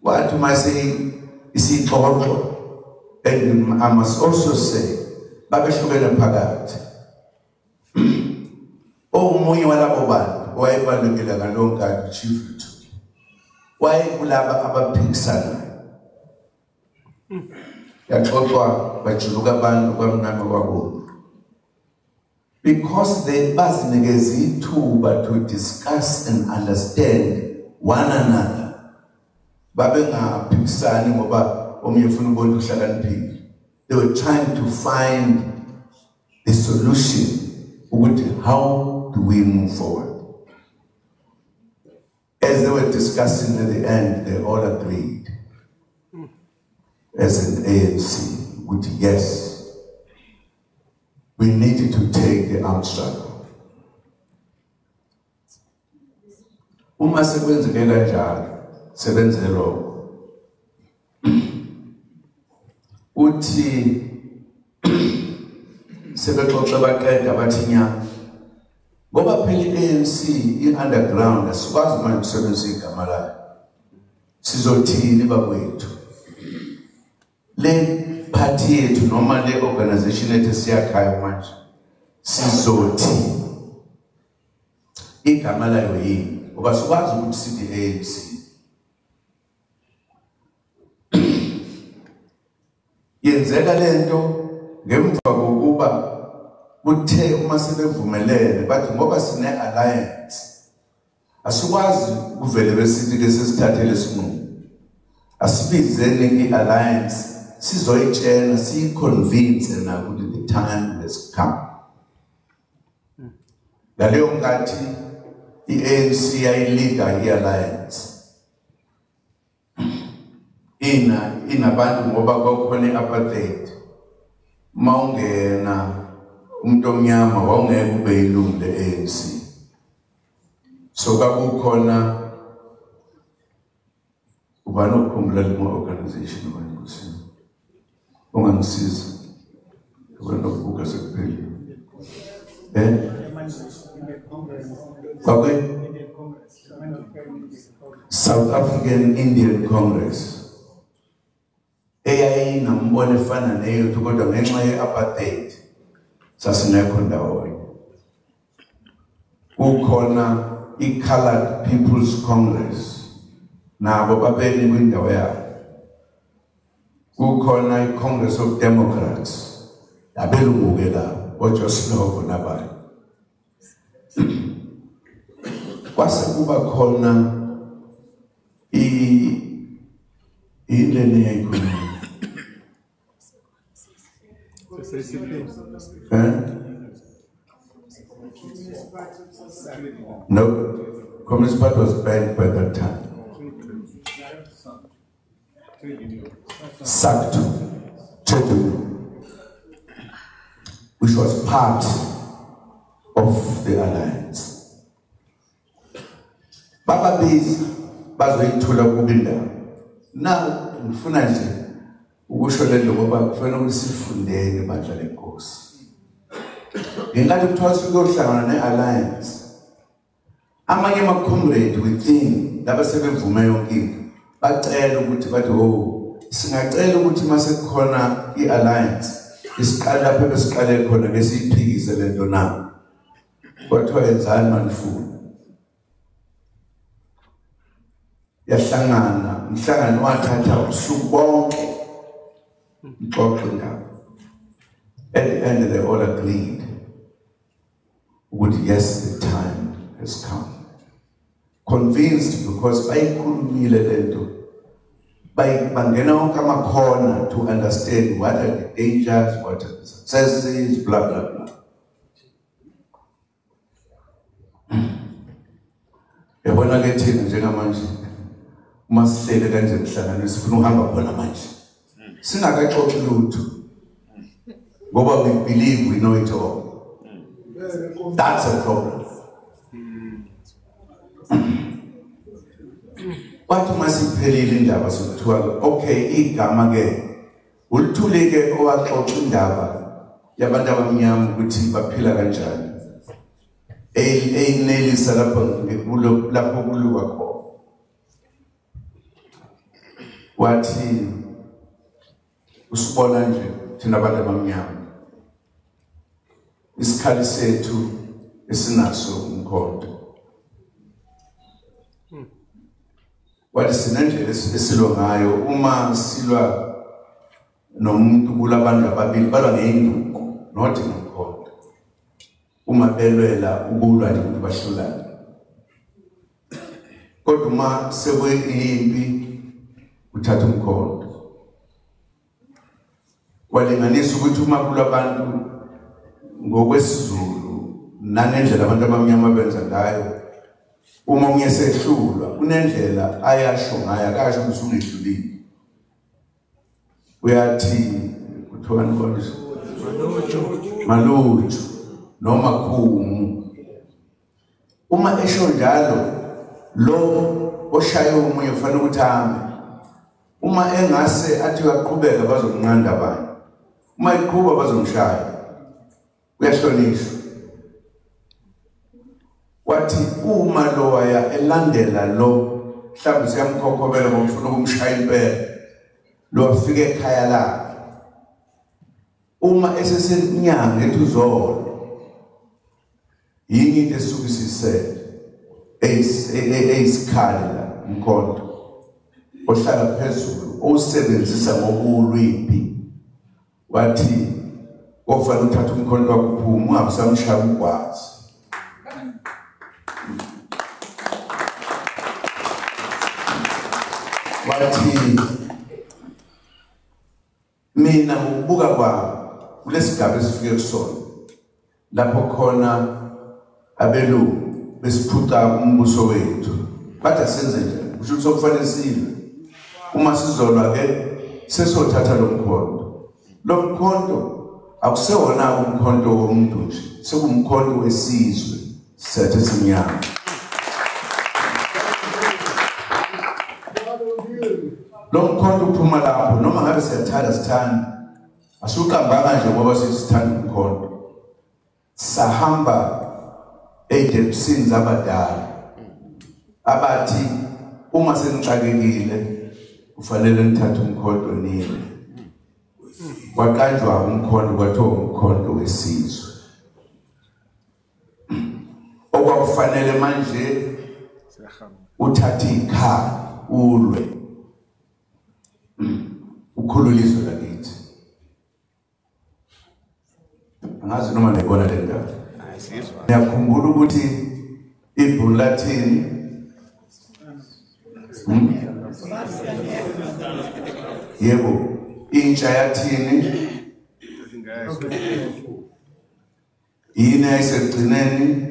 Wathi uma isixoxo, and I must also say babehlukene phakathi. Omunye walabo bantu owayebalulekile ngalowo nkathi, Chief Luthuli, wayekulaba abaphikisanayo. Yaxoxwa, bajuluka abantu kwamnyama kwabomvu, because they bazinikeza ithuba to discuss and understand one another. Babengaphikisani ngoba omunye ufuna ukubona uhlakaniphile. They were trying to find the solution ukuthi how do we move forward. As they were discussing, at the end they all agreed as an ANC ukuthi yes, we needed to take the armed struggle. Uma sekwenzeke kanjalo, sebenze lokho. Uthi sebexoxe baqeda, bathi nya, ngoba phela i-ANC i-underground, asikwazi manje ukusebenzisa igama layo, sizothini bakwethu? Le party yethu noma le organization ethu esiyakhayo manje, sizothi igama layo yini? Ngoba sikwazi ukuthi sithi ANC. Yenzeka lento ngemva kokuba kuthe uma sebevumelene bathi ngoba sine alliance asikwazi ukuvele besithi ke sesithathele isinqumo, asibizeni i-alliance sizoyitshela, siyiconvince na ukuthi the time has come. Ngaleyo nkathi i-ANC yayileader i-alliance inabantu ngoba kwakukhona i-apartheid. Mawungena umuntu omnyama wawungeke ube ilungu le-ANC. So kwakukhona ubani okukhumbula le organization wenkosi ongangisiza ubani okubuka sekuphelile South African Indian Congress eyayinambono efana neyethu kodwa ngenxa ye-apartheid sasingekho ndawonye. Kukhona i-Colored People's Congress nabo babenikwe indawo yabo. Kukhona i-Congress of Democrats abelungu-ke labo oJoe Slovo nabanye. Kwase kuba khona indlela eyayikhuluma No, Communist Party was banned by that time. SACTU, Trade Union, which was part of the alliance. Bababiza bazoyithola kuba indawo. Now ngifuna nje ukusho lento ngoba kufanele ukuthi sifundeni bandla lenkosi. Ngenkathi kuthiwa sikuyohlangana ne-alliance, amanye ama-comrade within laba sebevume yonke into bacela ukuthi bathi oh singacela ukuthi mase kukhona i-alliance isiqale lapho besiqale khona ke siyiphikise lento na. Kwathiwa yenzani manifuna. Yahlangana umhlangano wathatha usuku bonke ixoxo ndaba. At the end they all agreed ukuthi yes, the time has come. Convinced because bayikhulumile lento, bangena wonke amakhona to understand what are the dangers, what are the successes, blah blah blah. Yabona ke thina njengamanje uma sihlele kanje emhlanganweni sifuna uhamba khona manje singakaxoxi lutho ngoba we believe we know it all. That's a problem. Kwathi uma siphelile indaba sokuthiwa okay igama ke ulithule ke owaxoxa indaba yabantu abamnyama ukuthi baphila kanjani eyinelisa lapho lapho kuluwa khona. Wathi usibona nje thina abantu abamnyama isikhali sethu esinaso umkhonto. Wathi sinendlela esilwa ngayo uma silwa nomuntu kulabantu ababili balwa ngeinduku not ngomkhonto. Uma belwela ukulwa nje ukuthi bahlulane. Kodwa uma sekuyimpi uthatha umkhonto. Walinganisa ukuthi uma kulabantu ngokwesiZulu nangendlela abantu abamnyama benza ngayo uma omunye sehlulwa kunendlela ayasho ngayo akasho ukuthi ungehlulile. Uyathi kuthiwani konje maluju noma khumu. Uma esho njalo lo oshaye omunye ufanele ukuthi ahambe. Uma engase athi uyaqhubeka bazomnqanda abanye, uma eqhuba bazomshaya. Uyahlonishwa. Wathi uma lo waya elandela lo mhlawumbe siyamkhokhobela ngoba ufuna ukumshaya impela, lo afike ekhaya lakhe uma esesenyanga ethi uzolo yini into esuke isisele eyisikhali la umkhonto ohlala phezulu owusebenzisa ngokulwimpi. Wathi ofanele uthathe umkhonto wakho uphume ungabe usamshaya ugwazi. Wathi mina ngokubuka kwami kulesigaba esifike kusona lapho khona abelungu besiphuca umbuso wethu. Bathi asenze njani? Kusho ukuthi sokufanele silwe. Uma sizolwa ke sesothatha lo mkhonto. Lo mkhonto akusewona umkhonto womuntu nje, sekumkhonto wesizwe sethe simnyama. Lo mkhonto uphuma lapho noma ngabe siyathanda sithanda, asuqambanga nje ngoba sisithanda umkhonto. Sahamba edepsini zabadala abathi uma senixakekile kufanele nithathe umkhonto niye. Kwaqanjwa umkhonto kwathiwa umkhonto wesizwe. Okwakufanele manje uthathe ikhali ulwe ukhulule izwe lakithi. Angazi noma niyibona le ndaba. Ngiyakhumbula ukuthi ibhunu lathini? Yebo, intsha yathini? Yini ayisekugcineni?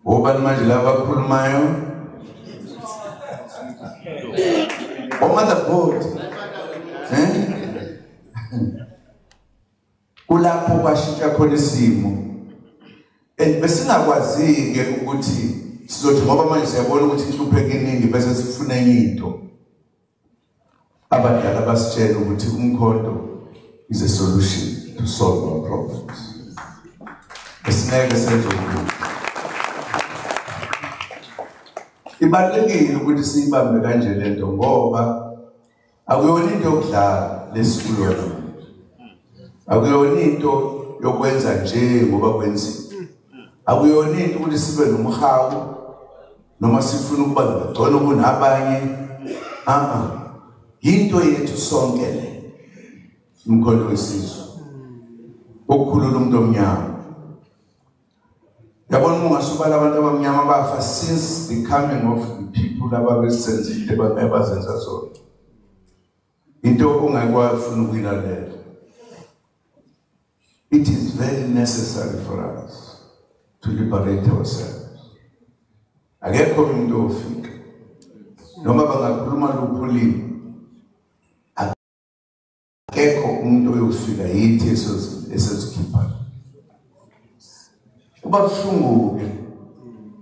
Obani manje laba abakhulumayo? O-motherboard. Kulapho kwashintsha khona isimo. And besingakwazi-ke ukuthi sizothi ngoba manje siyabona ukuthi inhlupheko iningi bese sifuna enye into. Abadala basitshela ukuthi umkhonto is a solution to solve our problems. Besingeke senze okubi. Ibalulekile ukuthi siyibambe kanje lento ngoba akuyona into yokudlala lesikulona manje. Akuyona into yokwenza nje ngoba kwenziwa. Akuyona into ukuthi sibe nomhawu noma sifuna ukuba ngcono kunabanye. Into yethu sonke le, umkhonto wesizwe, ukukhulula umuntu omnyama. Yabona uma ungasubala abantu abamnyama bafa since the coming of the people ababesenza into abazenza zona. Into ongakwazi ukuyilalela. It is very necessary for us to liberate ourselves. Akekho umuntu ofika noma bangakhuluma luphi ulimi, akekho umuntu oyofika yithi esizokhipha. Kuba buhlungu-ke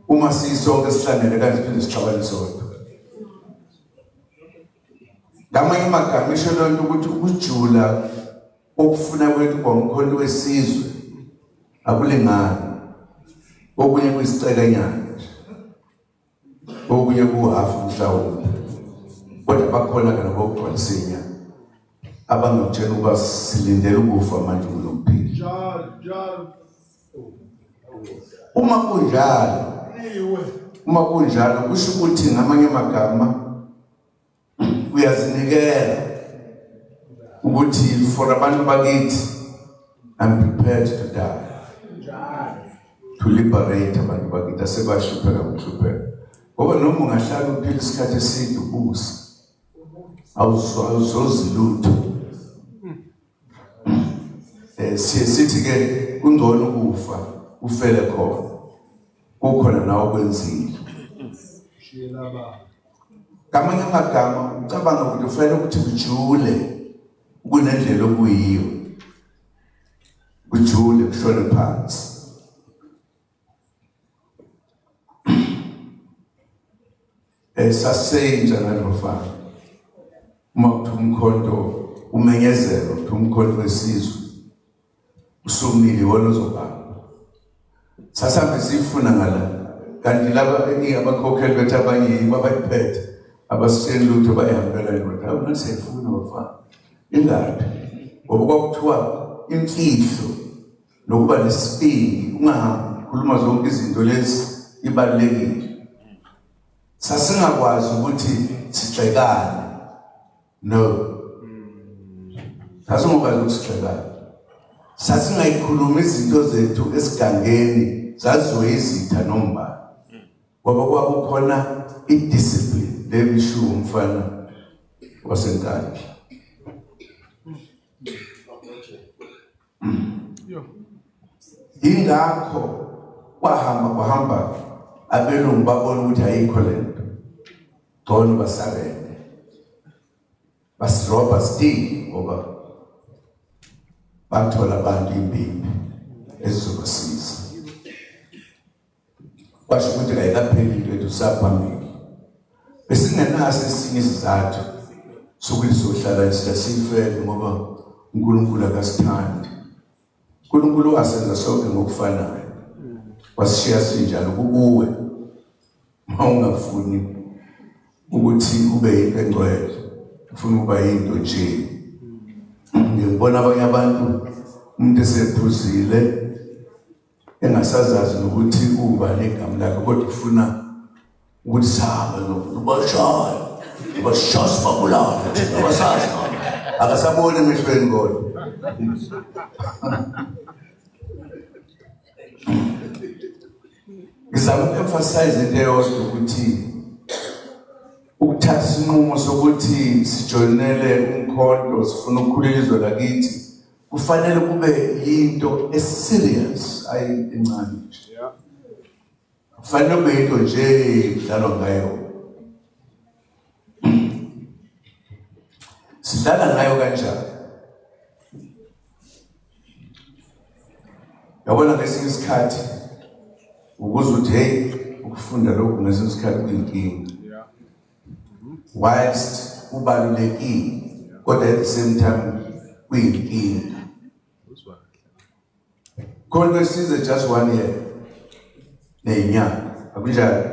uma sisonke sihlangene kanje siphinde sixabane sodwa. Ngamanye amagama isho loo nto ukuthi ukujula okufuna kwethu kwamkhonto wesizwe akulingani. Okunye kuyisicelenyana nje, okunye kuhafu mhlawumbe, kodwa bakhona-ke nabokugcwalisa inyama abangakutshela ukuba silindele ukufa manje kunokuphila. Uma kunjalo, kusho ukuthi ngamanye amagama uyazinikela ukuthi for abantu bakithi I'm prepared to die to liberate abantu bakithi asebahlupheka ngokuhlupheka. Ngoba noma ungahlala uphila isikhathi eside ubusa awuzozi lutho. Siye sithi ke kungcono ukufa ufele khona kukhona nawe okwenzile. Ngamanye amagama ucabanga ukuthi ufanele ukuthi ujule kunendlela okuyiyo, ujule kushone phansi. Saseyintsha nalofana uma kuthiwa umkhonto umenyezelwa, kuthiwa umkhonto wesizwe usumile iwona ozobamba. Sasihambe siyifuna ngala, kanti laba abakhokheli bethu abanye yibo abayiphethe abasitsheli lutho, bayihambela yodwa. Hawu, nathi siyayifuna bafana, ingaphi? Ngoba kwakuthiwa imfihlo nokuba nesibindi ungahambi ukhuluma zonke izinto lezi ibalulekile. Sasingakwazi ukuthi sigxekane. No, sasingakwazi ukuthi sigxekane. Sasingayikhuluma izinto zethu esigangeni, zaziwe izitha nombani, ngoba kwakukhona i-discipline lemisho umfana waseNkandla. Ingakho Kwahamba kwahamba abelungu babona ukuthi ayikho lento. Gcono basarende. Basirobha still ngoba bathola abantu impimpi ezizobasiza. Kwasho ukuthi ayikapheli into ethu saphambili. Besingenaso esinye isizathu sokuthi sohlala sifele ngoba uNkulunkulu akasithandi. uNkulunkulu wasenza sonke ngokufanayo. Wasishiya sinjalo kukuwe. Uma ungafuni ukuthi ube into engcwele, ufuna ukuba into nje. Ngibona abanye abantu umuntu esephuzile engasazazi nokuthi uba negama lakhe kodwa ufuna ukuthi sabe nobashaya bashaya babulala abasazi akasaboni emehlweni kodwa. Ngizama uku-emphasize into eyodwa ukuthi ukuthatha isinqumo sokuthi sijoyinele umkhonto sifuna ukukhulula izwe lakithi kufanele kube yinto eserious, ayi encane nje. Kufanele kube yinto nje kudlalwa ngayo. Sidlala ngayo kanjani? Yabona ngesinye isikhathi ukuze uthi hey ukufunda lokhu ngesinye isikhathi kuyinkinga. Whilst kubalulekile kodwa at the same time kuyinkinga. Khona size just 1 year nenyanga akunjalo?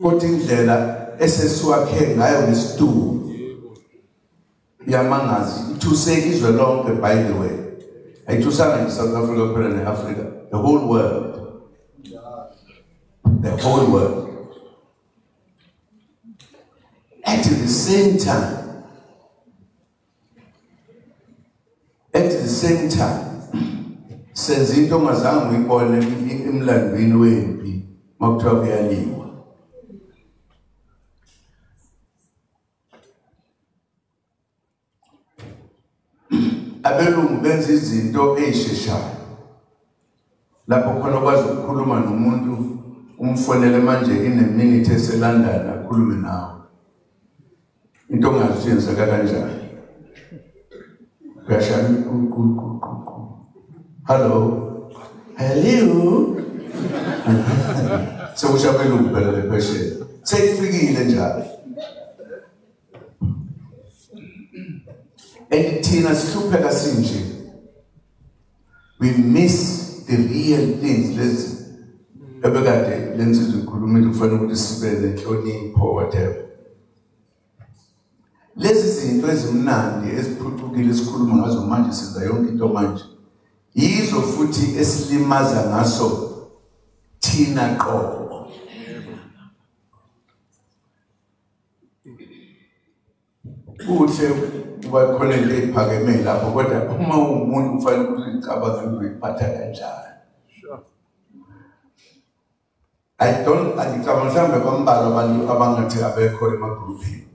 Kodwa indlela esesiwakhe ngayo ngesitulo iyamangaza, ithuse izwe lonke. By the way, ayithusanga nje South Africa kuphela ne-Africa, the whole world, the whole world. At the same time, senza into ongazange uyibone emlandweni wempi makuthiwa kuyaliwa. Abelungu benza izinto ey'sheshayo lapho khona ukwazi ukukhuluma nomuntu umfonele manje in a minute eseLondon akhulume nawe. Into ongazi yenzeka kanjani. Uyashaya hello, hello. Sekusho abelungu phela le phesheya. Seyifikile njalo. And thina sihlupheka sinje. We miss the real things lezi ebekade lensizwe ikhuluma kufanele ukuthi sibe nenhlonipho whatever. Lezi zinto ezimnandi eziphucukile esikhuluma ngazo manje senza yonke into manje yizo futhi esilimaza ngaso thina qobo. Kuhle kuba khona into ephakeme lapho kodwa uma umuntu kufanele ukuthi ucabange ukuyiphatha kanjani. I don't angicabanga mhlawumbe bambalwa abantu abangathi abekho emagrupini.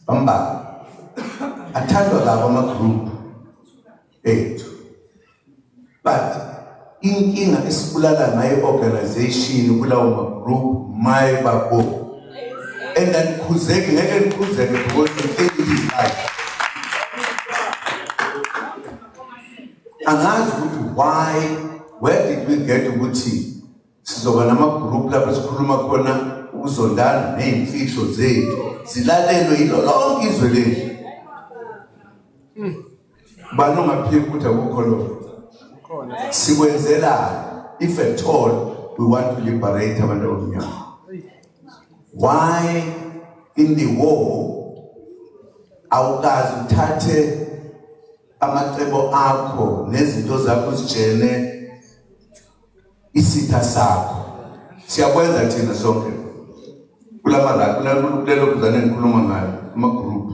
Bambalwa. Athandwa labo amagroup ethu. But inkinga esibulala ngayo organization kulawo magroup my babo. And then khuzeke ngeke nikhuzeke because you think it is right. Angazi ukuthi why, where did we get ukuthi sizoba nama-group lapho sikhuluma khona ukuzondana ney'mfihlo zethu zilalelwe yilo lonke izwe lethu. Bani ongaphika ukuthi akukho lokho? Sikwenzelani if at all we want to liberate abantu abamnyama? Why in the war awukazi uthathe amacebo akho nezinto zakho uzitshene isitha sakho? Siyakwenza thina sonke kulama kulelo kuzane ngikhuluma ngayo ama-group.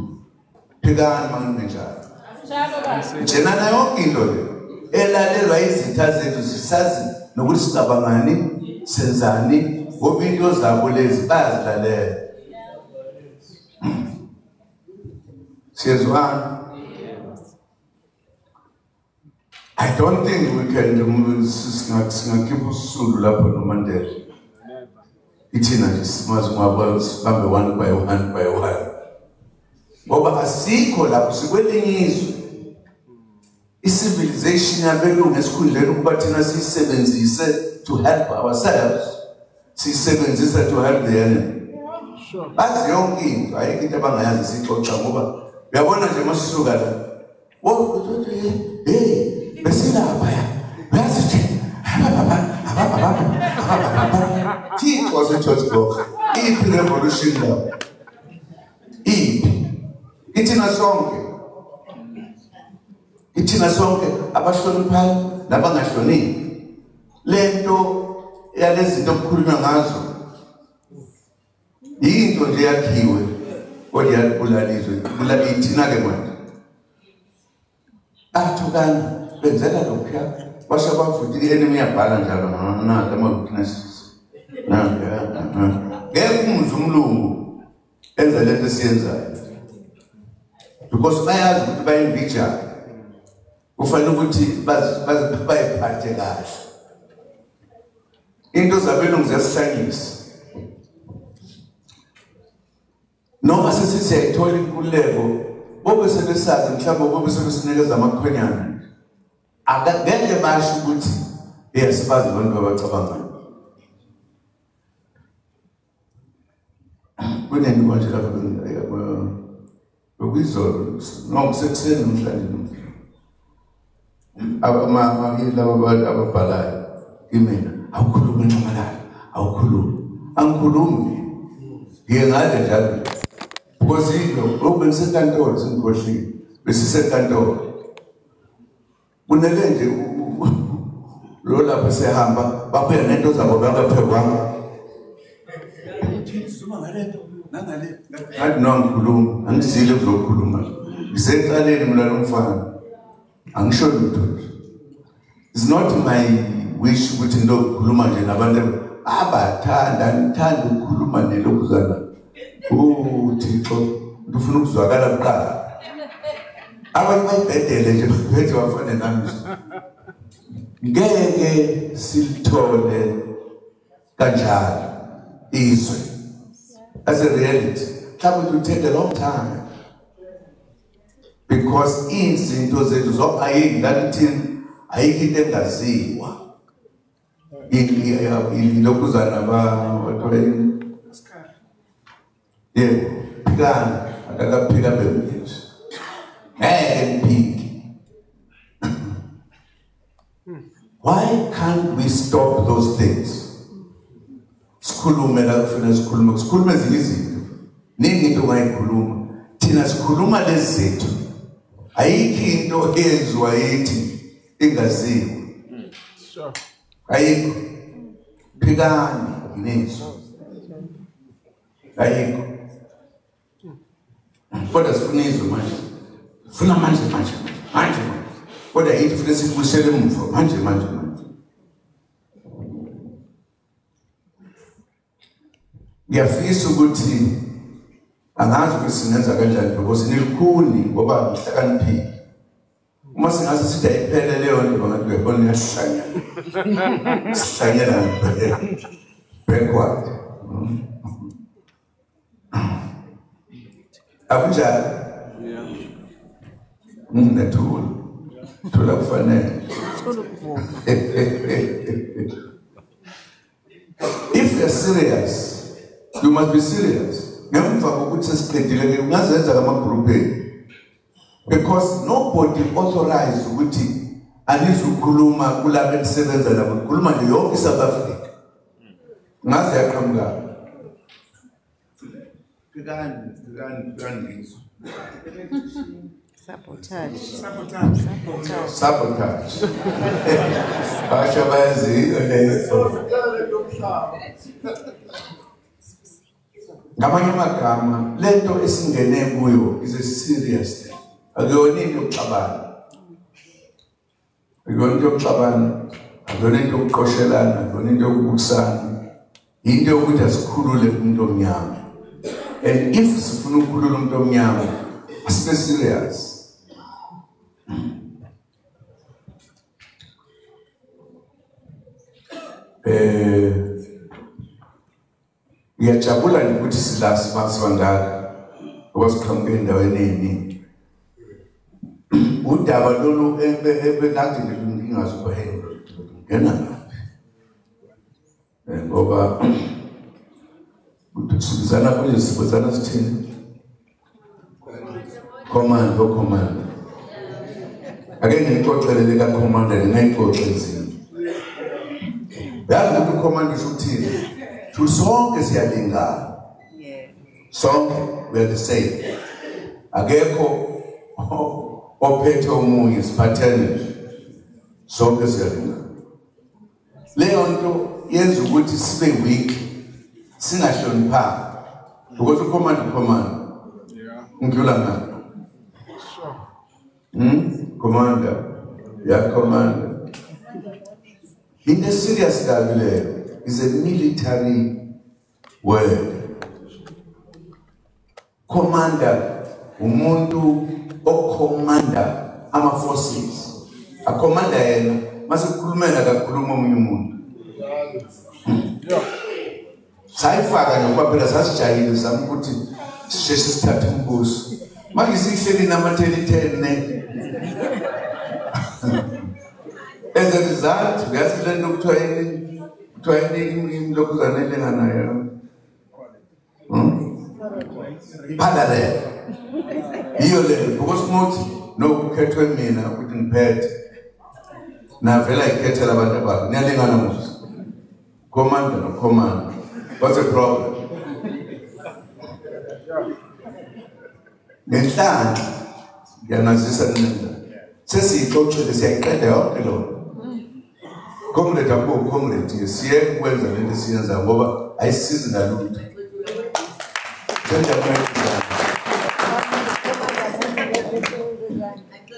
Phikani mangingenjalo njenana yonke into le elalelwa izitha zethu zisazi nokuthi sicabangani senzani ngoba into zabo lezi bayazilalela. Siyezwana? I don't think we can singakhipha usulu lapho noMandela. Ithina nje simazi ngoba sibambe one by one by one. Ngoba asikho lapho, sikwelinye izwe. I-civilization yabelungu esikhundleni ukuba thina siyisebenzise to help ourselves, siyisebenzisa to help the enemy. Bazi yonke into, ayikho into abangayazi siyixoxa ngoba uyabona nje masisuka la. Hey, besilapha ya. Uyazi nje. Thixo waseGeorge Goch. Iphi revolution lapho? Iphi? Ithina sonke. Ithina sonke abahloniphayo nabangahloniphi. Lento yalezi zinto okukhulunywa ngazo yinto nje yakhiwe kodwa iyalibulala izwe, ibulala ithina-ke manje. Bathukana benzela lokhuya, basho bafuthi i-enemy iyabhala njalo nanka ama-weaknesses. Ngeke umuzwe umlungu enza lento esiyenzayo because bayazi ukuthi bayimbijana, kufanele ukuthi bayiphathe kahle. Into zabelungu ziyasihlanyisa. Noma sesithi siyayithola inkululeko, bobe sebesazi mhlawumbe bobe sebesinikeza amakhonyana. Ngeke basho ukuthi yesibazi abantu abacabangayo. Kunento manje lapha bekuyizolo noma kusekuseni namhlanje laba ababhalayo kimina, awukhulumi Nxamalala, awukhulumi. Angikhulumi. Ngiye ngale njalo. Because lokhu bengisenkantolo sengikhohliwe, besisenkantolo. Kunele nje lo lapho sehamba babuya nento zabo bangaphekwanga. Ngathi no angikhulumi, angizile ukuzokhuluma. Ngisecaleni mina lo mfana. Angisho lutho. It's not my wish ukuthi ngizokhuluma nje nabantu abathanda, ngithanda ukukhuluma nelokuzana. UThixo ufuna ukuzwakala kuqala. Abantu bayibhedele nje bethe bafane nami. Ngeke silithole kanjalo izwe. That's a reality. Mhlawumbe it will take a long time. Because izinto zethu zonke ayikho ayikho into engaziwa. Ilokuzana bathola yebo, phikana, akakaphika bemnje. Ngeke ngiphike. Why can't we stop those things? Sikhulume la kufanele sikhulume, sikhulume ezinye izinto. Ningi into ongayikhuluma. Thina sikhuluma lezi zethu. Ayikho into eyenziwa yithi ingaziwa. Ayikho. Phikani nginezwi. Ayikho. Kodwa sifuna izwe manje. Sifuna manje manje manje. Kodwa yithi funa sibuyisele emuva manje manje manje. Ngiyafisa ukuthi angazi ukuthi singenza kanjani because nilikhuni ngoba ngihlakaniphile. Uma singaze sithi ayiphele leyo nto bangathi uyabona iyahlanya. Sihlanyela backward. Akunjalo? Nginethula. Thula kufanele. If you're serious, you must be serious. Ngemva kokuthi sesiqedile ungazenza ngama-group enu. Because nobody authorized ukuthi anizukhuluma kulabo enisebenza nabo, nikhuluma nje yonke iSouth Africa. Ngaze yaqhamuka. Phikani, phikani, phikani ngizwe. Sabotage. Sabotage. Sabotage. Basho bayaziyo leyo. Ngamanye amagama, lento esingene kuyo is a serious thing. Akuyona into yokuxabana. Akuyona into yokuxabana, akuyona into yokuqoshelana, akuyona into yokubukisana. Into yokuthi asikhulule umuntu omnyama. And if sifuna ukukhulula umuntu omnyama, asibe serious. Ngiyajabula nje ukuthi sila sibangaka ngoba siqhamuke endaweni eningi. Udaba lolu ebekade ngingazi ngena ngaphi ngoba sibizana kanje sibizana sithini command o command. Ake ngixoxele leka commander ngingayixoxe nzima. Yazi ukuthi command isho ukuthini? Thu sonke siyalingana. Sonke we are the same. Akekho ophethe omunye siphathene nje. Sonke siyalingana. Leyo nto yenza ukuthi sibe weak, singahloniphani. Because ucommand command. Ngidlula ngani? Commander. Yeah, commander. In the serious level is a military word. Commander, umuntu okhomanda ama forces. A commander yena masikhulumela kakhuluma omunye umuntu. Sayifaka nje ngoba phela sasijahile sami ukuthi sisheshe sithathe umbuso. Manje sihleli nama-10 ne. As a result, uyazi le nto kuthiwa yini? Kuthiwa yini ilokhuzana elinganayo? Parallel. Yiyo le nto because umuthi nokukhethwe mina ukuthi ngiphethe. Navela ikhethela abantu abakho. Niyalingana musi. Commander no commander. What's the problem? Ngenhlanhla ngiyanazisa nina. Sesiyixoxile siyayiqeda yonke lo. Comrade akho comrade siye ukwenza lento esiyenza ngoba ayisizi ngalutho.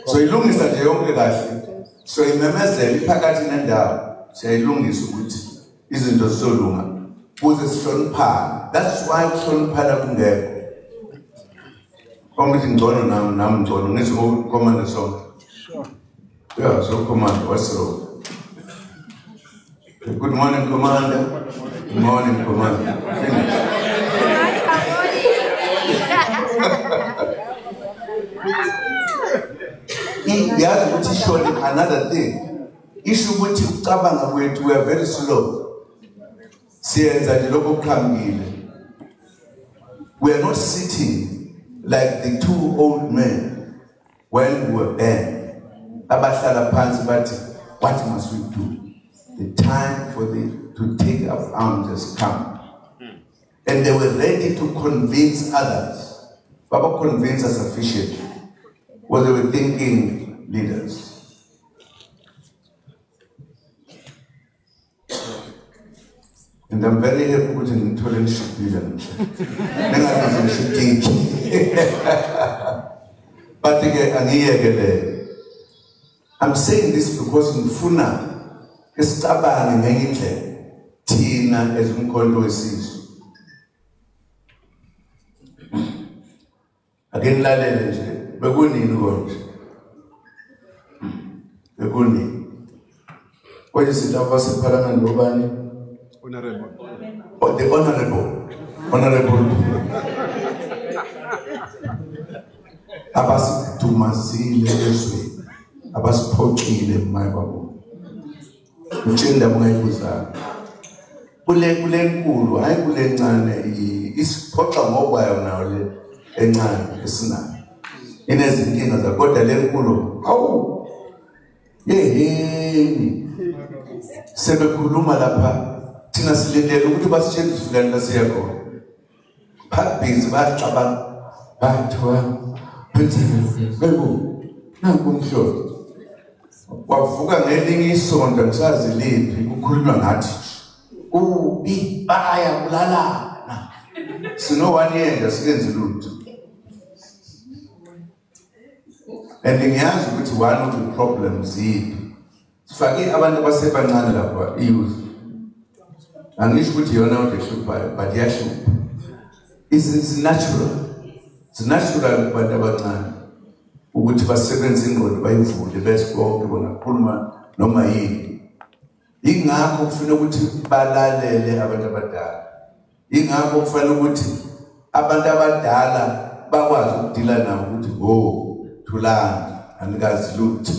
So ilungisa nje yonke kahle. So imemezela iphakathi nendawo. Siyayilungisa ukuthi izinto zizolunga ukuze sihloniphane. That's why ukuhloniphana kungekho. Ongithi ngcono nami nami ngcono ngithi commander sonke. Yeah, so commander, what's wrong? Good morning, Commander. Good morning, Commander. Finish. Yazi ukuthi ishoni another thing. Isho ukuthi ukucabanga kwethu we are very slow. Siyenza nje lokho okuqhamukile. We are not sitting like the two old men when we were banned. Abahlala phansi bathi, what must we do? The time for the to take up arms has come. And they were ready to convince others. Baba convinced us sufficiently. Well, they were thinking leaders. And I'm very happy with the ship. But again, I'm saying this because in Funa, isicabange ngenye indlela thina as umkhonto wesizwe. Ake nilalele nje, bekunini konje? Bekunini? Konje sithi abasephalamende obani? Honorable. Oh, the honorable. Honorable. Abasidumazile ezweni, abasiphoxile maye babo. Utshenda ungayibuzanga. Kule nkulu, hayi kule ncane, isiphoxa ngokwayo nayo le encane esinayo. Inezinkinga zayo kodwa le nkulu, hawu. Yeheni. Sebekhuluma lapha thina silindele ukuthi basitshele ukuthi la siya khona. Phambili baxabana bathiwa bebo nanku umhlolo. Kwavuka ngelinye isonto ngisazi liphi kukhulunywa ngathi kubi baya kulalana. Sino 1 year nje sikenzi lutho. And ngiyazi ukuthi one of the problems yiphi. Sifake abantu abasebancane lapha i-youth. Angisho ukuthi iyona into ehluphayo but iyahlupha. It's natural. It's natural kubantu abancane ukuthi basebenzise ingqondo bayivule bese bonke bangakhuluma noma yini. Ingakho kufanele ukuthi balalele abantu abadala. Ingakho kufanele ukuthi abantu abadala bakwazi ukudila nabo ukuthi go thulani anikazi lutho.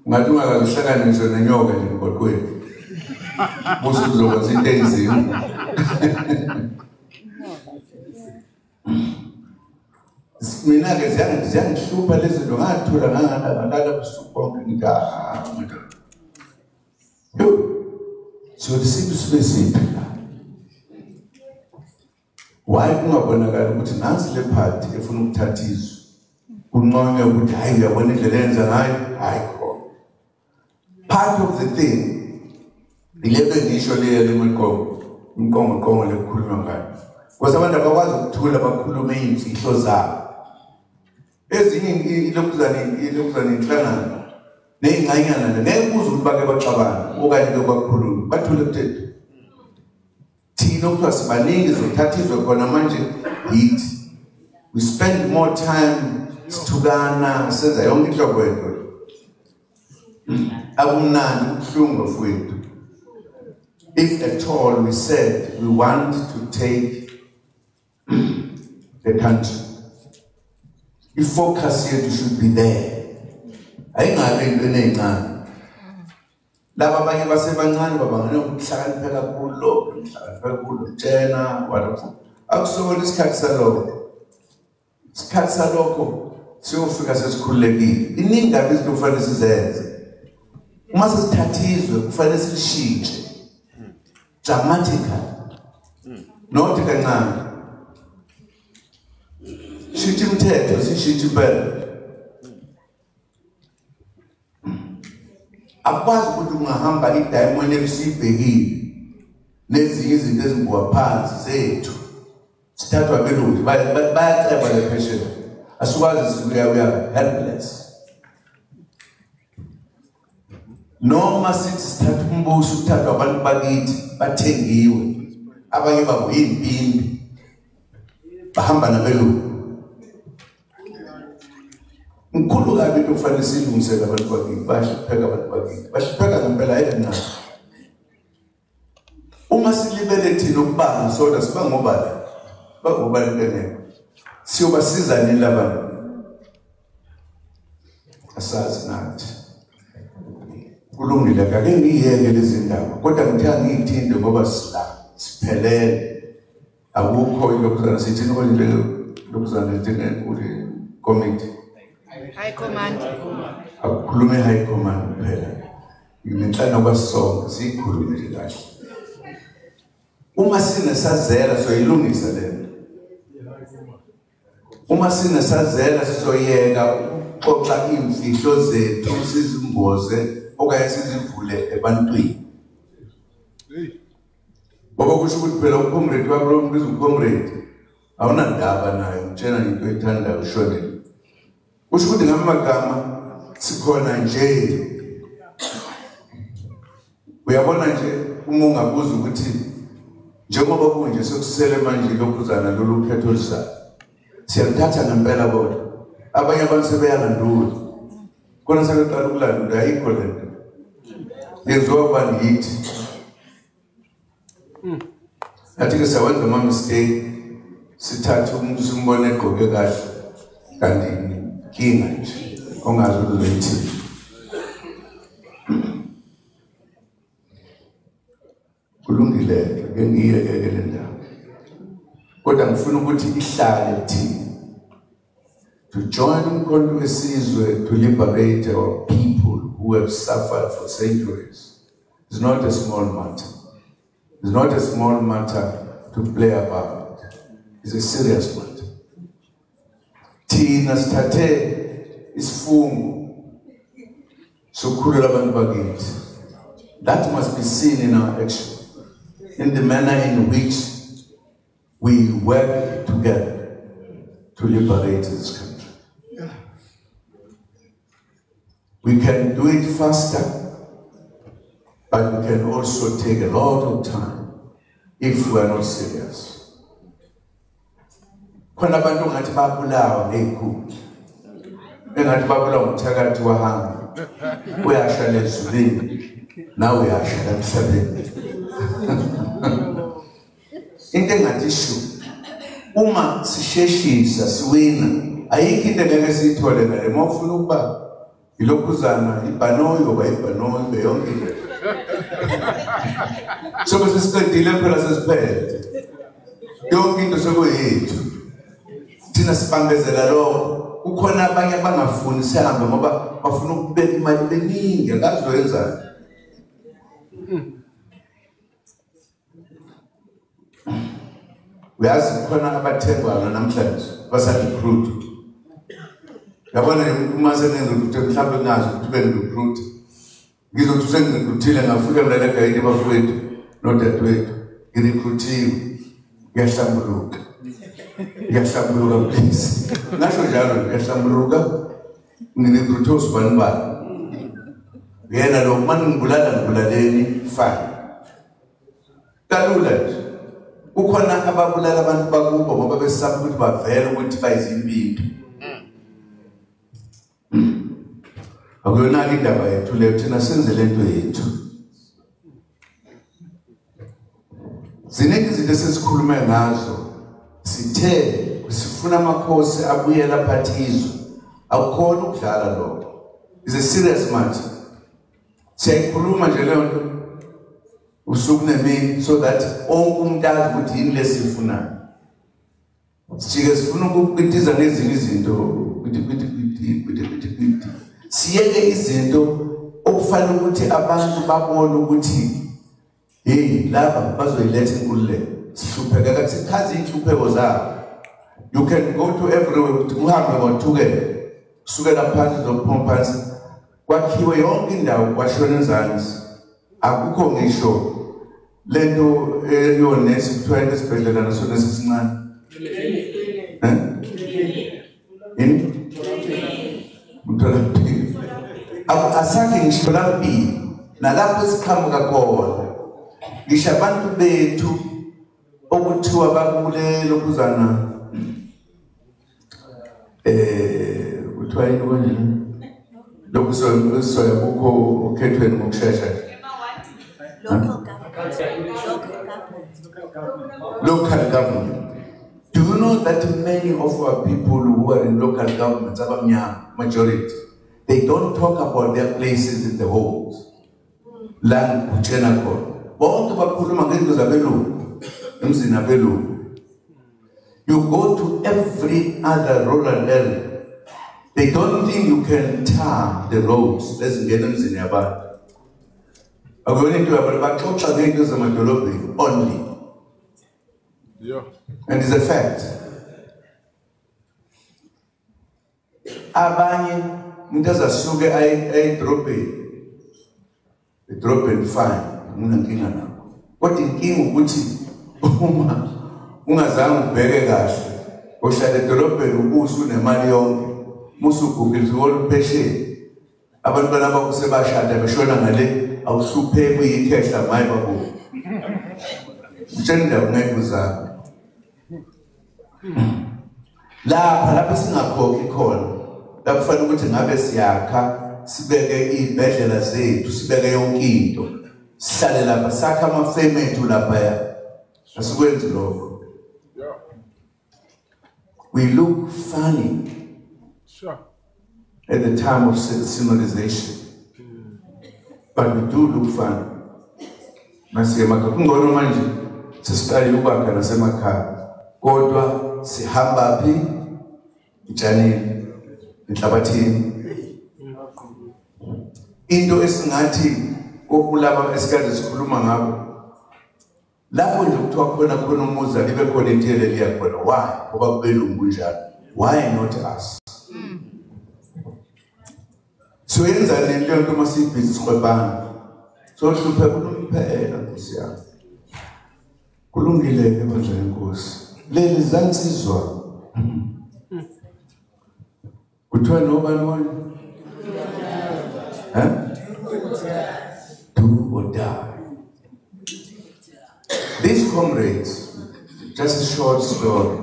Ungathi ungakazihlangani ngisho nenyoka nje emgwaqweni. Busu uzokwenza into enzima. Mina-ke ziyangihlupha lezi zinto, ngathula ngalala busuku bonke ngithi siyothi siphi sibe siphi la. Why kungabonakali ukuthi nansi le party efuna ukuthatha izwe kunqonywe ukuthi hayi uyabona indlela eyenza ngayo, hayi khona. Part of the thing ilento engisho leyo lemiqongo lekukhulunywa ngayo. Because abantu abakwazi ukuthula bakhulume iy'mfihlo zabo. Ezinye ilokuzana inhlangano ney'ngxanyana ngeke uze ukuthi bake baxabane okanye ke bakhulume, bathule kuthethu. Thina okuthiwa sibaningi sizothatha izwe khona manje yithi. We spend more time sithukana senza yonke inhlobo yento. Akumnandi, kubuhlungu bafowethu. If at all we said we want to take the country, the focus here should be there. Ayingabe into encane. Laba abanye basebancane babangane ukuhlakanipha kakhulu, ukuhlakanipha kakhulu, tshena whatever. Akusona isikhathi salokho. Isikhathi salokho siyofika sesikhululekile. Iningi kabi izinto kufanele sizenze. Uma sesithatha izwe kufanele silishintshe dramatically. Not kancane. Shintsha imithetho, sishintshe impela. Akwazi ukuthi ungahamba i-diamond ebisibhekile nezinye izinto ezimbiwa phansi zethu sithathwa abelungu bayaceba le phesheya. Asikwazi, we are helpless. Noma sithi sithatha umbuso uthathwa abantu bakithi bathengiwe, abanye babo yimpimpi bahamba nabelungu. Mkhulu kabi into kufanele siyilungisele abantu bakithi, bayahlupheka abantu bakithi, bahlupheka ngempela ayincane. Uma silibele thina ukubanga sodwa sibangobani, bangobani into engekho. Siyobasiza nini labantu? Asazi nathi. Kulungile ake ngiyeke lezi ndaba, kodwa ngithe angiyithinte ngoba sila siphelele. Akukho ilokuzana sithini konje lokuzana enkulu committee. High command. Akukhulume high command kuphela. Nginenhlano kwasonke siyikhulume nje kahle. Uma sinesazela soyilungisa lento. Uma sinesazela sizoyeka ukuxoxa imfihlo zethu sizimboze okanye sizivule ebantwini. Ngoba kusho ukuthi phela ucomrade wakho lo mbiza ucomrade awunandaba naye, utshena into oyithandayo ushonele. Kusho ukuthi ngamagama sikhona nje. Uyabona nje uma ungabuza ukuthi njengoba kunje sekusele manje lokhuzana lolu khetho oluzayo siyalithatha ngempela kodwa abanye abantu sebeyalandula. Khona sebeqala ukulandula, ayikho lento yenziwa kubani yithi. Nathi-ke siyawenza ama-mistake, sithathe umuntu simbone egqoke kahle kanti inkinga nje ongazi ukuthi uzoyithini. Kulungile ke ngiyeke le ndaba, kodwa ngifuna ukuthi ihlale thina to join uMkhonto weSizwe to liberate our people who have suffered for centuries is not a small matter. It's not a small matter to play about. It's a serious matter. Thina sithathe isifungo sokukhulula abantu bakithi. That must be seen in our action, in the manner in which we work together to liberate this country. We can do it faster, but we can also take a lot of time if we are not serious. Khona abantu ngathi babulawa ngey'khundla, engathi babulawa umthakathi wahamba. Uyasha lezulwini nawe uyasha emhlabeni. Into engathi shu uma sisheshisa siwina ayikho into engeke siyithole ngale. Uma ufuna ukuba ilokhuzana ibhanoyi oba ibhanoyi ibe yonke into. Sobe sesiqedile phela sesiphethe. Yonke into sekuyethu. Thina sibambezela lokho. Kukhona abanye abangafuni sihambe ngoba bafuna ukubeka imali beningi akazoyenzani. Uyazi khona abathengwayo namhlanje basa-recruit. Yabona uma senenza mhlawumbe ngazi ukuthi bengi-recruit. Ngizothi sengi-recruitile ngafika mina legayini bafowethu nodadewethu ngi-recruitiwe. Ngiyahlambuluka. Ngiyahlambuluka please. Ngasho njalo ngiyahlambuluka ngi-recruite usibani bani. Yena lo mani ngibulala ngibulaleni fine. Kalula nje. Kukhona ababulala abantu bakubo ngoba besaba ukuthi bavele ukuthi bayizimpimpi. Akuyona indaba yethu leyo, thina senze lento yethu. Ziningi izinto esesikhulume ngazo. Sithe sifuna amakhosi abuyela aphathizwe. Akukhona ukudlala lokho. It's a serious matter. Siyayikhuluma nje leyo nto usuku nemini so that onke umuntu azi ukuthi yini lesifunayo. Sijike sifuna ukukitiza ngezinye izinto kwiti. Siyeke izinto okufanele ukuthi abantu babone ukuthi hey laba bazoyiletha inkululeko. Sihlupheka kathi chaza inhlupheko zabo. You can go to everywhere ukuthi uhambe ngothukela kusukela phansi zokuphuma phansi kwakhiwe yonke indawo kwashona enzansi. Akukho ngisho lento eyonesi kuthiwa into esibhedlela naso lesi sincane. Yini? Mtholampilo. Asakhe ngisho mtholampilo nalapho siqhamuka khona. Ngisho abantu bethu okuthiwa bakulelo kuzana kuthiwa yini konje lokhu soya kukho okhethweni ngokushesha. Local government. Do you know that many of our people who are in local governments, majority, they don't talk about their places in the homes. La kuchena khona. Bonke bakhuluma ngezinto zabelungu, emzini abelungu. You go to every other rural area. They don't think you can tar the roads. Lezingena emzini yabantu. Akuyona into yabo, baxoxa ngento zamadolobheni only. Yeah. And it's a fact. Abanye umuntu azasuke aye edrobheni. Edrobheni fine, nginankinga nakho. Kodwa inkinga ukuthi uma ungazange ubheke kahle, ohlala edolobheni ubusu unemali yonke, musugugile uphesheya. Abantwana bakho sebashada beshona ngale awuhlupheki uyikhehla maye babo. Utshela ungayibuzanga. Lapha lapho singakhokhi khona, la kufanele ukuthi ngabe siyakha, sibeke iy'bhedlela zethu, sibeke yonke into. Sihlale lapha, sakhe amafemu ethu laphaya. Asikwenzi lokho. We look funny at the time of civilization. But we do look funny. Nasemakhaya kungcono manje sesiqalile ukwakha nasemakhaya. Kodwa sihamba phi? Etshanini, enhlabathini. Into esingathi kokulaba esikade sikhuluma ngabo. Lapho nje kuthiwa khona khona umuzi libe khona intiyele liya khona. Why? Ngoba kubelungu kunjalo. Why not us? So yenza leyo nto uma siyibhizi sikhwebana. So hlupheka unomphela Nkosi yami. Kulungile ke bandla lenkosi. Leli zansizwa. Kuthiwa nobani wona? Do or die. These comrades, just a short story.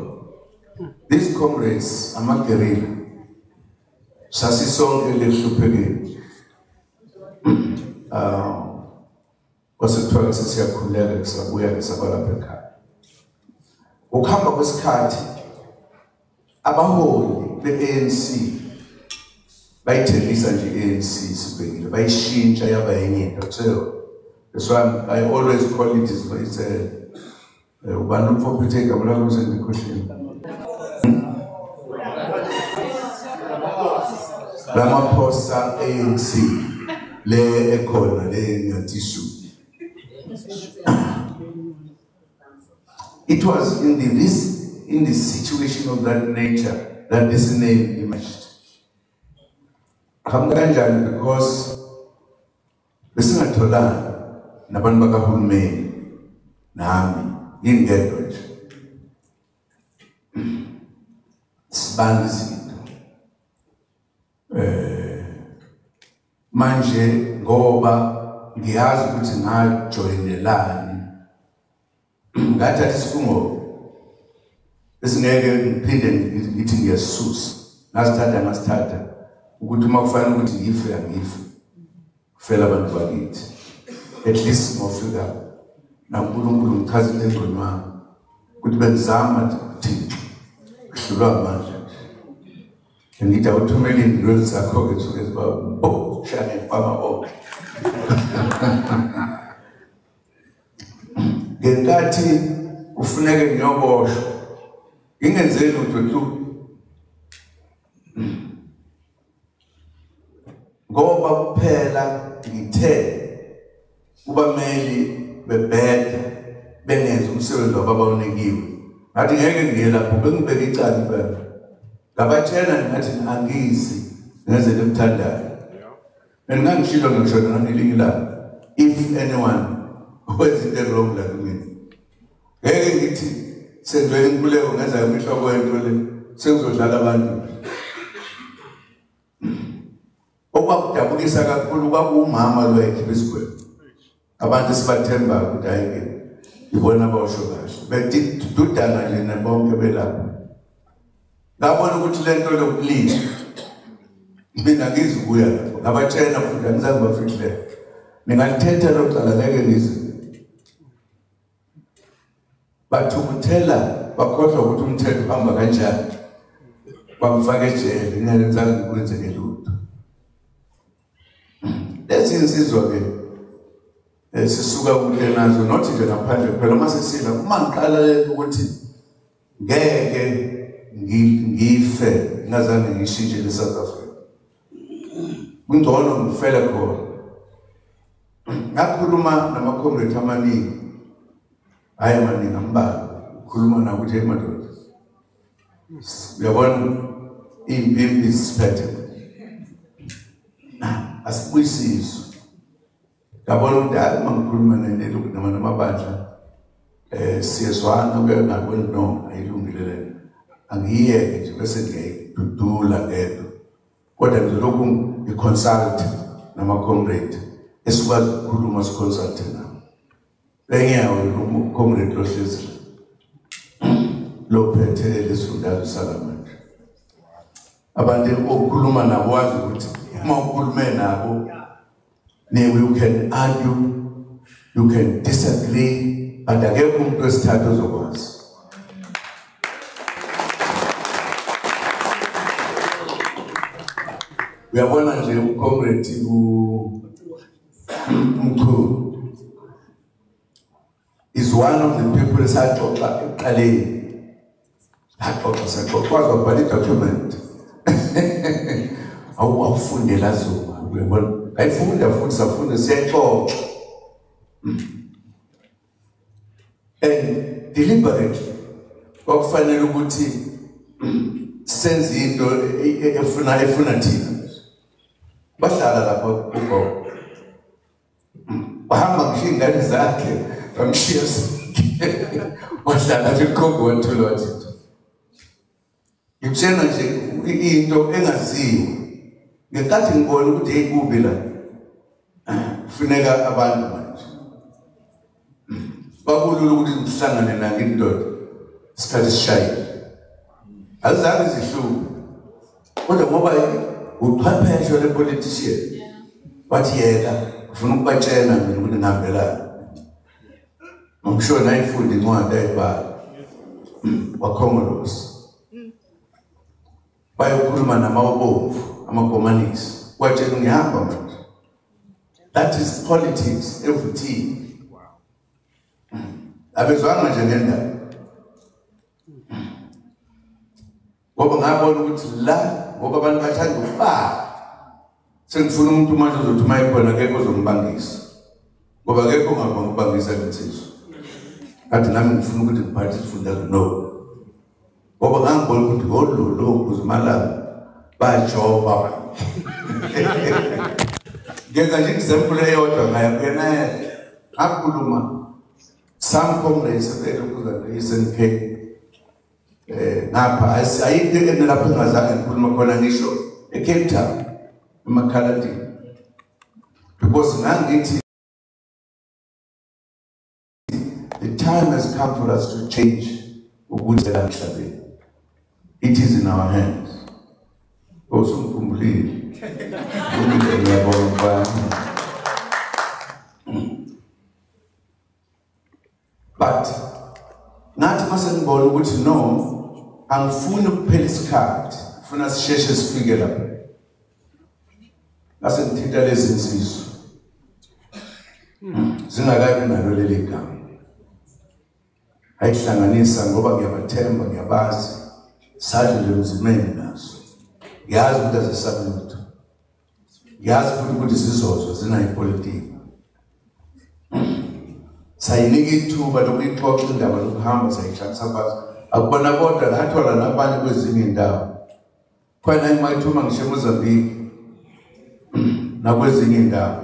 These comrades, amaguerrilla. Sasisonke lehluphekile. Kwasekuthiwa sesiyakhuleka kusabuya kusabalapha ekhaya. Ukuhamba kwesikhathi abaholi be-ANC bayithengisa nje i-ANC sibhekile, bayishintsha yaba enye into. So that's why I always call it it's a ubani umfophethe igama lakho sengikhohliwe. Ramaphosa ANC le ekhona le ngatishu. It was in the situation of that nature that this name emerged. Kanjani? Because besingatholani nabantu bakahulumeni nami ngingedwa nje sibanga izinto manje ngoba ngiyazi ukuthi ngajoyinelani ngathatha isifungo esingeke ngiphinde ngithi ngiyasisusa ngasithatha ukuthi uma kufanele ukuthi ngife angife kufela abantu bakithi at least ngofika naNkulunkulu ngichazile engqondweni wami ukuthi bengizama Thixo kuhlulwa amandla nje ngithi awuthumele izinto zakho ke suke ziba shane kwama bonke. Ngenkathi kufuneke ngiyoboshwa ngingenze lutho tu ngoba kuphela ngithe kubameli bebheda bengenza umsebenzi wabo abawunikiwe ngathi ngeke ngiye lapho bengibeka icala impela ngabatshela ngathi angizi ngenzele emthandayo and ngangishilo ngisho nangelinye ilanga if anyone wenza into wrong la kumina ngeke ngithi sendwele inkululeko ngenza yonke yento le sengizodlala abantu. Okwakudabukisa kakhulu kwakuwumama lo wayekhipha isigwebo abantu esibathembayo ukuthi hhayi-ke ibona abawusho kahle bedudana nje nabonke belapha. Ngabona ukuthi le nto lokulila mina ngizukuya lapho ngabatshela futhi angizange bafihlele ningalithetha lo cala ngeke ngize. Bathukuthela bakhohlwa ukuthi umthetho uhamba kanjani bamfaka ejele ngingazange kwenzeke lutho. Lezi insizwa ke sisuka kude nazo not nje ngaphandle kuphela uma sesila uma ngiqala ukuthi ngeke ngife ngingazange ngishintshe le South Africa kungcono ngifele khona. Ngakhuluma nama-comrade amaningi hhayi amaningi ambalwa ukhuluma nawo ukuthi hey madoda uyabona iy'mpimpi zisiphethe asibuyisizwe. Ngabona ukuthi hayi uma ngikhuluma namabandla siyezwana ngabona no ayilungile le angiyeke nje bese ngiyayidudula ngedwa kodwa ngizolokhu ngi-consult nama-comrade esikwazi ukukhuluma siconsulte nabo. Bengiyawo comrade lohlezi lophethe lesifundazwe salamanje abantu okhuluma nabo wazi ukuthi uma ukhulume nabo you can argue, you can disagree, but akekho umuntu wesithathu ozokwazi. Uyabona nje ucomrade uMkhulu is one of the people esaxoxa ekuqaleni saxoxa waze wabhala i-document awufundela Zuma uyabona ayifunda futhi safunda siyaxoxa and deliberately kwakufanele ukuthi senze into efuna thina. Bahlala lapho ugogo bahamba ngisho iy'ngane zakhe bamshiya wahlala nje ugogo wathula wathi ngikutshela nje into engaziwa. Ngenkathi ngibona ukuthi hey kubi la kufuneka abantu manje bakulula ukuthi ngihlangane nayo indoda isikhathi sishayile azange zihluke kodwa ngoba uchwepheshe le politician wathi yeka Ngifuna ukubatshela mina ukuthi ngihambelani. I'm sure nayifunda incwadi ayibhala wakhongolose. Bayokhuluma namawobomvu amakomanisi. Watshela ngihamba manje. That is politics every team. Abezwanga nje ngendaba. Ngoba ngabona ukuthi la ngoba abantu bathanda ukubala. Sengifuna umuntu manje ozothi uma ekhona akekho ozombangisa. Ngoba akekho ongabangisa lensizwa. Kanti nami ngifuna ukuthi ngiphathe isifundazwe no. Ngoba ngangibona ukuthi ololo kuzimalanga bajoba. Ngenza nje example eyodwa ngayo yena ngakhuluma some comrades abelokuzana Eastern Cape ngapha ayikho lapho engazange ngikhuluma khona ngisho eCape Town emakhaladini because ngangithi the time has come for us to change ukuthi la emhlabeni. It is in our hands. Osumkhumbulile. But ngathi mase ngibona ukuthi no, angifuni ukuphela isikhathi, ngifuna sisheshe sifike lapha. Ngase ngithinta lezi insizwa. Zingakabi nalo leli gama. Ayihlanganisa ngoba ngiyabathemba, ngiyabazi. Sadlule emzimeni nazo. Ngiyazi ukuthi azisabi lutho. Ngiyazi futhi ukuthi zizozwa zinayo ipolitiki. Sayinika ithuba lokuyixoxa indaba lokuhamba sayihlanganisa phansi. Akubona kodwa ngathola nabanye kwezinye indawo. Khona engayithuma ngisho eMozambique nakwezinye indawo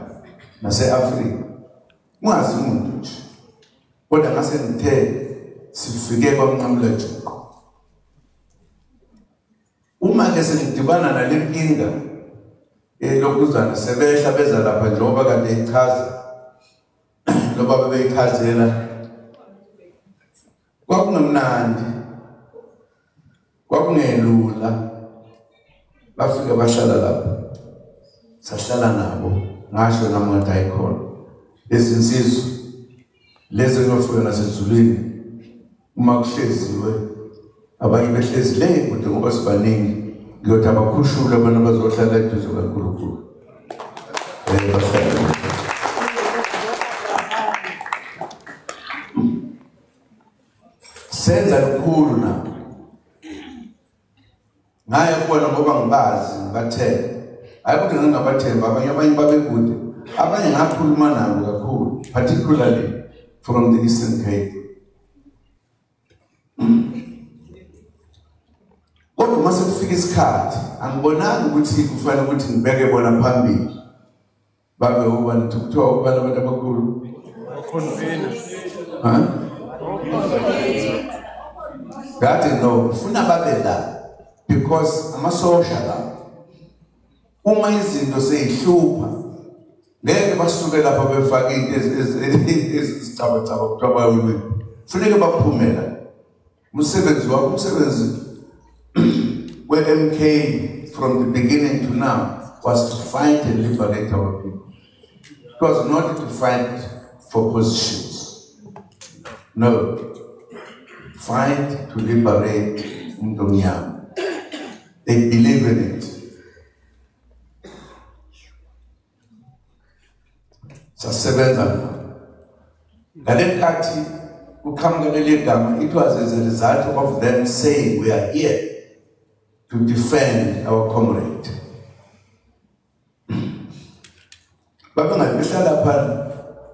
nase-Afrika. Ungazi umuntu nje. Kodwa ngase ngithe sifike kwamnqamula juqu. Uma ke sengidibana nale nkinga elokuzana sebehla beza lapha njengoba kade ichaza loba bebeyichazela kwakungemnandi, kwakungelula. Bafika bahlala lapha, sahlala nabo, ngasho nami ngathi ayikhona lezi nsizwa lezi engiyofika nasezulwini uma kuhleziwe abanye behlezi le kude ngoba sibaningi ngiyothi abakhushule abantu abazohlala eduze kaNkulunkulu. Senza lukhulu nabo. Ngaye kubona ngoba ngibazi ngibathemba. Hayi ukuthi ngingabathemba abanye babekude. Abanye ngakhuluma nabo kakhulu, particularly from the Eastern Cape. Kodwa uma sekufika isikhathi angibonanga ukuthi kufanele ukuthi ngibeke bona phambili. Babe ubani kuthiwa ubani abantu abakhulu? Ha? Ngathi no, funa babe la because amasosha la. Uma izinto seyihlupha ngeke basuke lapha befake into ezicabacaba kuthiwa bayolwini. Funeke baphume la. Umsebenzi wakho, umsebenzi we-MK from the beginning to now was to fight and liberate our people. It was not to fight for positions. No. Fight to liberate umuntu omnyama. They believe in it. Sasebenza nabo. Ngale nkathi kuqhamuka leli gama, it was as a result of them saying we are here to defend our comrade. Babengathi behlala phana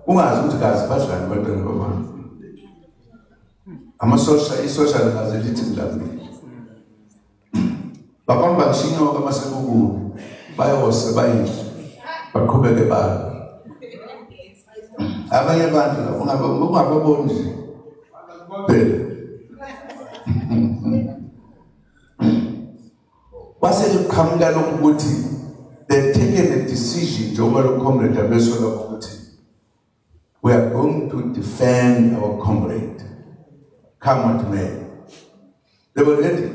ungazi ukuthi kazi badlani abantwana babantu. Amasosha, isosha likaze lithi ngilambile. Babamba ngisho inyoka masekukubi, bayose bayidle, baqhubeke balo. Abanye abantu labo ungababoni nje. Phela. Kwase kuqhamuka lokhu ukuthi they've taken a decision njengoba lo comrade abesola ukuthi we are going to defend our comrade. Come what may. They were ready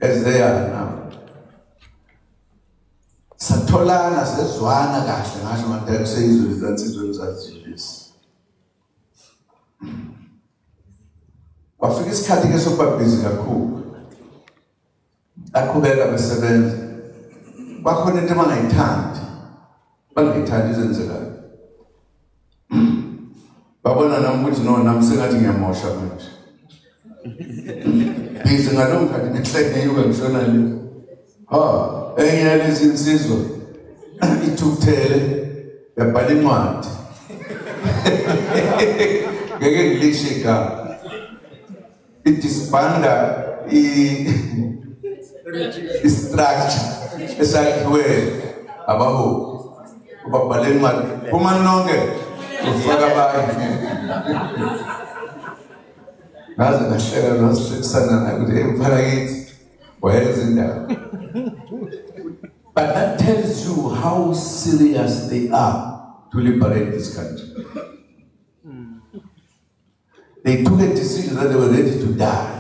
as they are now. Satholana sezwana kahle ngasho ngathi kuseyizwe lezansizwe lezazilisi. Kwafika isikhathi ke sokuba busy kakhulu. Aqhubeka besebenza. Kwakhona into abangayithandi. Bangayithandi izenzekayo. Babona nami ukuthi no nami sengathi ngiyamosha manje. Busy ngalomkhathi ngihleke ngishona le. Ha, enye yalezi insizwa ithukuthele yabhala incwadi. Ngeke ngilishe igama. Idisbanda i-structure esakhiwe abaholi. Ubabhala incwadi. Phuma nonke ufaka abanye. Ngaze ngahleka nasihlekisana naye ukuthi mfana kithi wayenza indaba. But that tells you how serious they are to liberate this country. They took a decision that they were ready to die.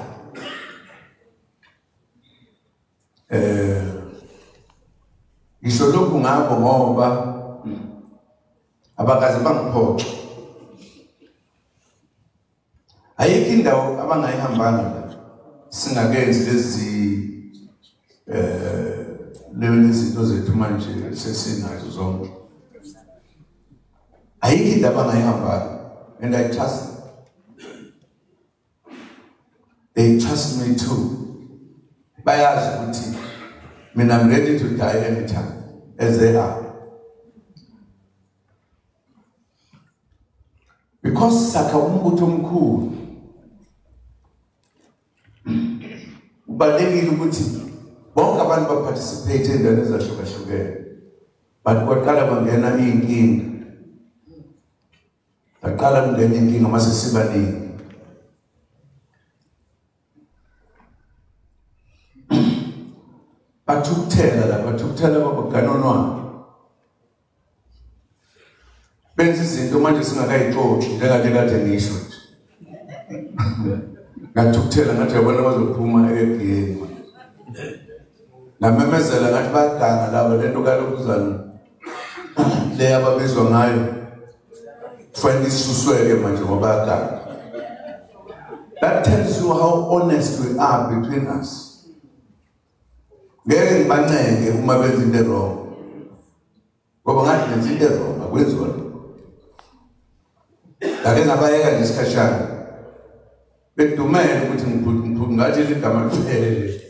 Ngisho lokhu ngakho ngoba abakaze bangiphoxe. Ayikho indawo abangayihambanga la singakenzi lezi lezi zinto zethu manje sesinazo zonke. Ayikho indawo abangayihambanga, and I trust them. They trust me too. Bayazi ukuthi mina I'm ready to die anytime as they are. Because sakha umbutho omkhulu kubalulekile ukuthi bonke abantu baparticipate endaweni ezahlukahlukene. But kwaqala bangena iy'nkinga. Baqala kungena iy'nkinga mase sibaningi. Bathukuthela la, bathukuthela babaganonwana. Benza izinto manje singakayixoxi njengale kade ngisho nje. Ngathukuthela ngathi yabona bazophuma egiyeni manje. Ngamemezela ngathi bayaganga laba lento kalokuzana le ababizwa ngayo kufanele isusweke manje ngoba bayaganga. That tells you how honest we are between us. Ngeke ngibancenge uma benza into wrong. Ngoba ngathi nenza into wrong akwenziwa lokho. Ngake ngabayeka nje isikhashana. Bedumele ukuthi ngathi ligama liphele.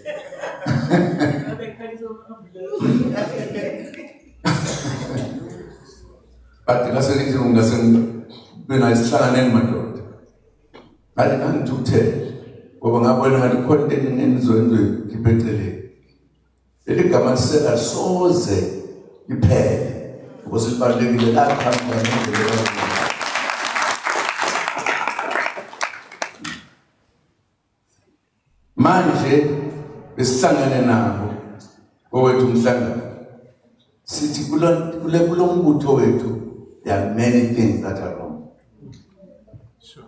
But ngase ngithi ngase mina isihlanganeni madoda. Ngathi ngangithukuthele ngoba ngabona ngathi khona into enizoyenza eceleni. Leli gama lisela soze liphele ukuze libalulekile laqhamuka ngendlela. Manje besihlangene nabo kowethu umhlangano sithi kulo mbutho wethu there are many things that are wrong.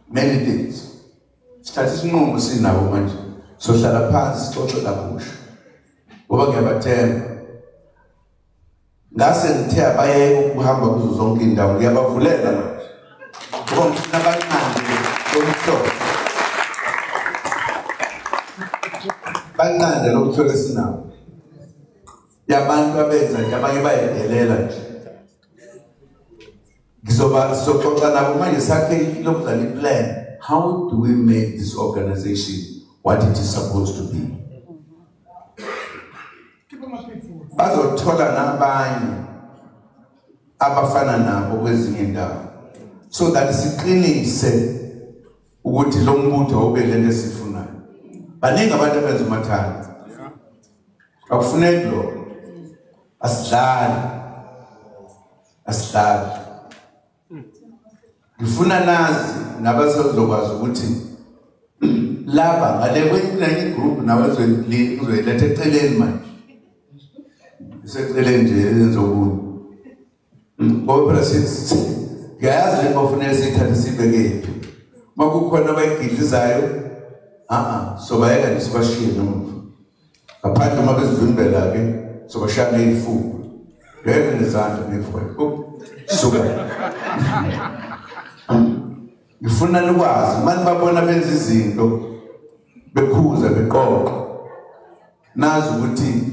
Many things. Sithatha isinqumo sinabo manje sohlala phansi sixoxe kabusha. Ngoba ngiyabathemba. Ngase ngithe abayeke ukuhamba kuzo zonke indawo ngiyabavulela manje. Ngoba ngifuna abanqande lokuhlola. Banqande lokuhlola esinabo. Yabantu abenza nje abanye bayedelela nje. Ngizoba soxoxa nabo manje sakhe lokuzana iplan. How do we make this organization what it is supposed to be? Bazothola nabanye abafana nabo kwezinye indawo so that siqinise ukuthi lo mbutho ube lento esifunayo. Baningi abantu abenza umathanda. Akufuneki lokho. Asidlali. Asidlali. Ngifuna nazi nabasezokwazi ukuthi laba ngale kwenye group nawe uzoyiletha eceleni manje. Iseceleni nje yenza okunye. Ngoba phela ngiyayazi le bafuneka siyithathe sibeke phi. Uma kukhona abayigidlizayo, sobayeka nje sibashiye ngemuva. Ngaphandle uma bezivimbela ke sobashaya ngezifuba. Ngeke ngezandla ngifwe. Suka. Ngifuna nikwazi manje babona benza izinto bekhuza beqoqa. Nazi ukuthi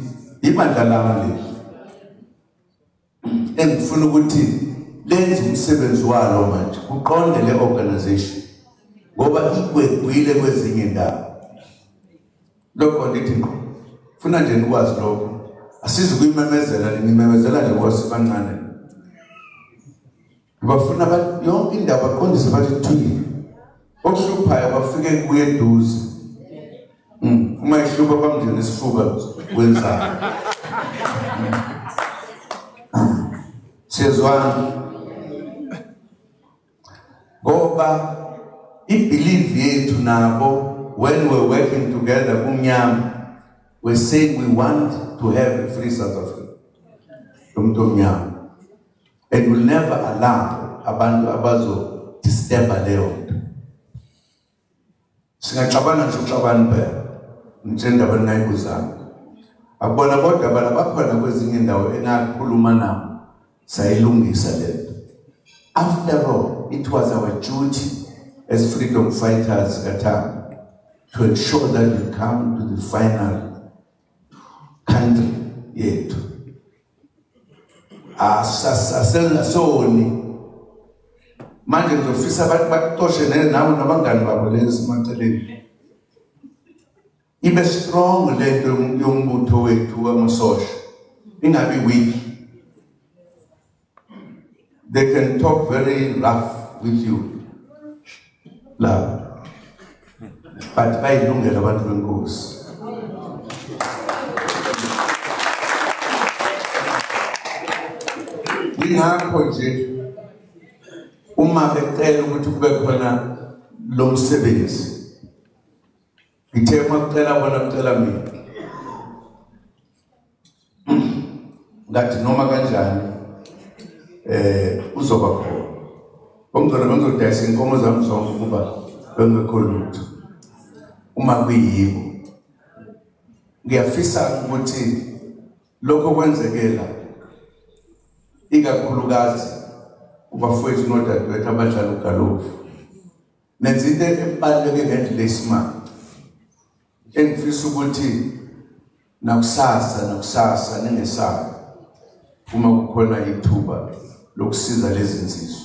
ibandla lami leli. Engifuna ukuthi lenze umsebenzi walo manje uqonde le organization ngoba igwegwile kwezinye indawo. Lokho ndithi ngqo. Funa nje nikwazi lokho. Asizi kuyimemezela nimemezela nje ngoba sibancane. Bafuna yonke indawo baqondise bathi thuli. Okuhluphayo bafike kuye eduze. Uma ihlupha bamnje nesifuba wenzani. Siyezwana. Ngoba i-belief yethu nabo when we're working together kumnyama, we're saying we want to have a free South Africa. Umuntu omnyama. And we'll never allow abantu abazo disturb leyo nto. Singaxabana nje uxabana phela. Ngitshela ningayibuzanga. Akubona kodwa bala bakhona kwezinye indawo engakhuluma nabo sayilungisa lento. After all, it was our duty as freedom fighters kaThabo to ensure that we come to the final country yethu. Asengasoni manje ngizofisa abantu bakutoshe nawe nabangani babo lezi maceleni. Ibe strong lento yombutho wethu wamasosha, ingabi weak. They can talk very rough with you la, but bayilungela abantu benkosi. Ingakho nje uma becela ukuthi kube khona lo msebenzi, ngithe uma kucela bona kucela mina, ngathi noma kanjani uzoba khona. Ngomgcona bengizodayisa inkomo zami zonke ukuba bengekho lutho uma kuyiko. Ngiyafisa ukuthi lokho kwenzekela ikakhulukazi kubafowethu nodadewethu abadlala ugalofu. Nenza into ebaluleke ngendlela esimanga engifisa ukuthi nakusasa ningesabi uma kukhona ithuba lokusiza lezi nsizwa.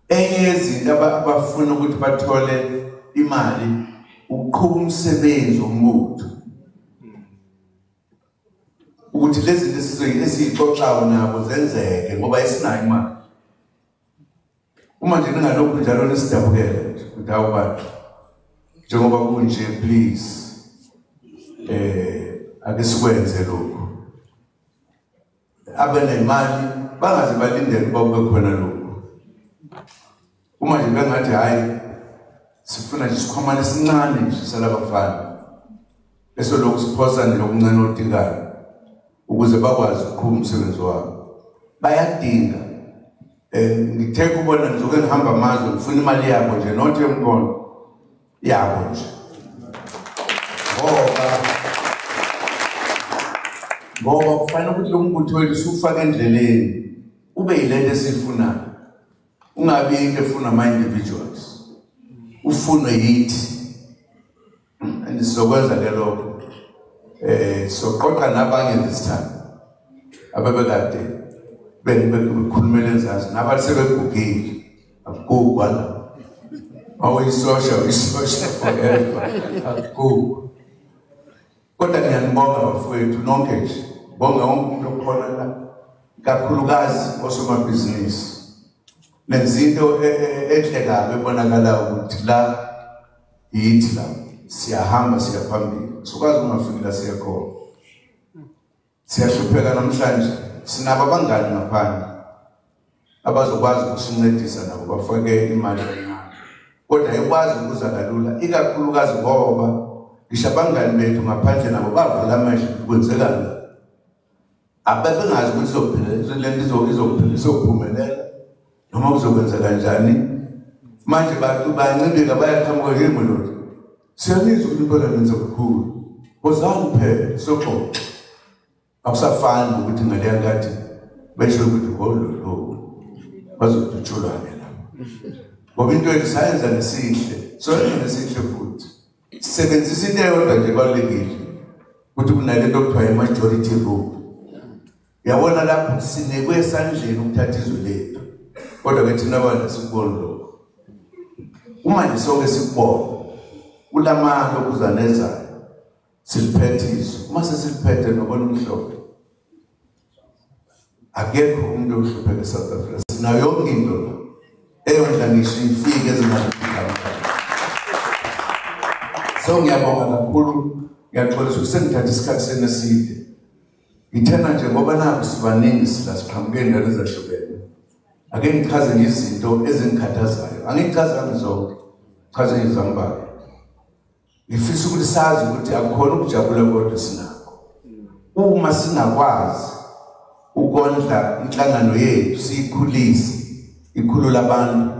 Enye yezinto abafuna ukuthi bathole imali ukuqhuba umsebenzi wombutho, ukuthi lezi zinto esizixoxayo nabo zenzeke ngoba isinayo imali. Uma nje ningalokhu njalo nisidabukele nje ukuthi hawu bantu njengoba kunje, please ake sikwenze lokhu. Abanemali bangaze balindele ukuba kube khona lokhu. Uma nje bengathi hayi sifuna nje isikhwamana esincane nje salabafana bese lokhu siphosa nje okuncane odingayo ukuze bakwazi ukuqhuba umsebenzi wabo. Bayadinga. Ngithe kubona ngizoke ngihamba amazwe ngifuna imali yabo nje, not yomkhono yabo nje. Ngoba kufanele ukuthi lo mbutho wethu siwufake endleleni ube yilento esiyifunayo, ungabi into efuna ama-individuals, ufunwe yithi. And sizokwenza ke lokho. Soqoqa nabanye this time abebekade bekhulumela enzansi nabathi sebegugile, akugugwa la. Awuyisosha uyisosha forever, akugugwa. Kodwa ngiyanibonga bafowethu nonke nje, bonga wonke umuntu okhona la, kakhulukazi osomabhizinisi. Nenza into enhle kabi ebonakalayo ukuthi la yithi la siyahamba siya phambili, sokwazi ukungafiki la siya khona. Siyahlupheka namhlanje, sinabo abangani ngaphandle abazokwazi ukusincedisa nabo bafake imali encane, kodwa ayikwazi ukuza kalula, ikakhulukazi ngoba ngisho abangani bethu ngaphandle nabo bavula amehlo kwenzekani. Ababengazi ukuthi izophela lento izophumelela noma kuzokwenza kanjani. Manje bantu bayancindeka bayaqhamuka yimi lutho. Siyanizwa ukuthi impela nenza kakhulu, wozani phela soxoxa. Akusafani ukuthi ngaleya nkathi besho ukuthi lo bazodutshulwa-ke lapho. Ngoba into yethu sayenza nesihle, soyenza nesihle futhi. Sisebenzisa into eyodwa nje ebalulekile, ukuthi kunale nto okuthiwa i-majority rule. Uyabona lapho sinikwe esandleni ukuthatha izwe lethu. Kodwa-ke thina abantu asikuboni lokho. Uma nje sonke sikubona, kulamandla okuzanezayo, siliphethe izwe. Uma sesiliphethe nobona umhlophe, akekho umuntu ohlupheka eSouth Africa. Sinayo yonke into la eyondla ngisho ifike ezingaphakathi. So ngiyabonga kakhulu, ngiyaxolisa ukuthi sengithathe isikhathi senu eside. Ngithena nje ngoba nakho sibaningi sila siqhamuke ey'ndaweni ezahlukene. Ake ngichaze nje izinto ezingikhathazayo. Angichazanga zonke, ngichaze nje zambalwa. Ngifisa ukuthi sazi ukuthi akukhona ukujabula kodwa sinakho. Uma singakwazi ukondla inhlangano yethu siyikhulise, ikhulula abantu,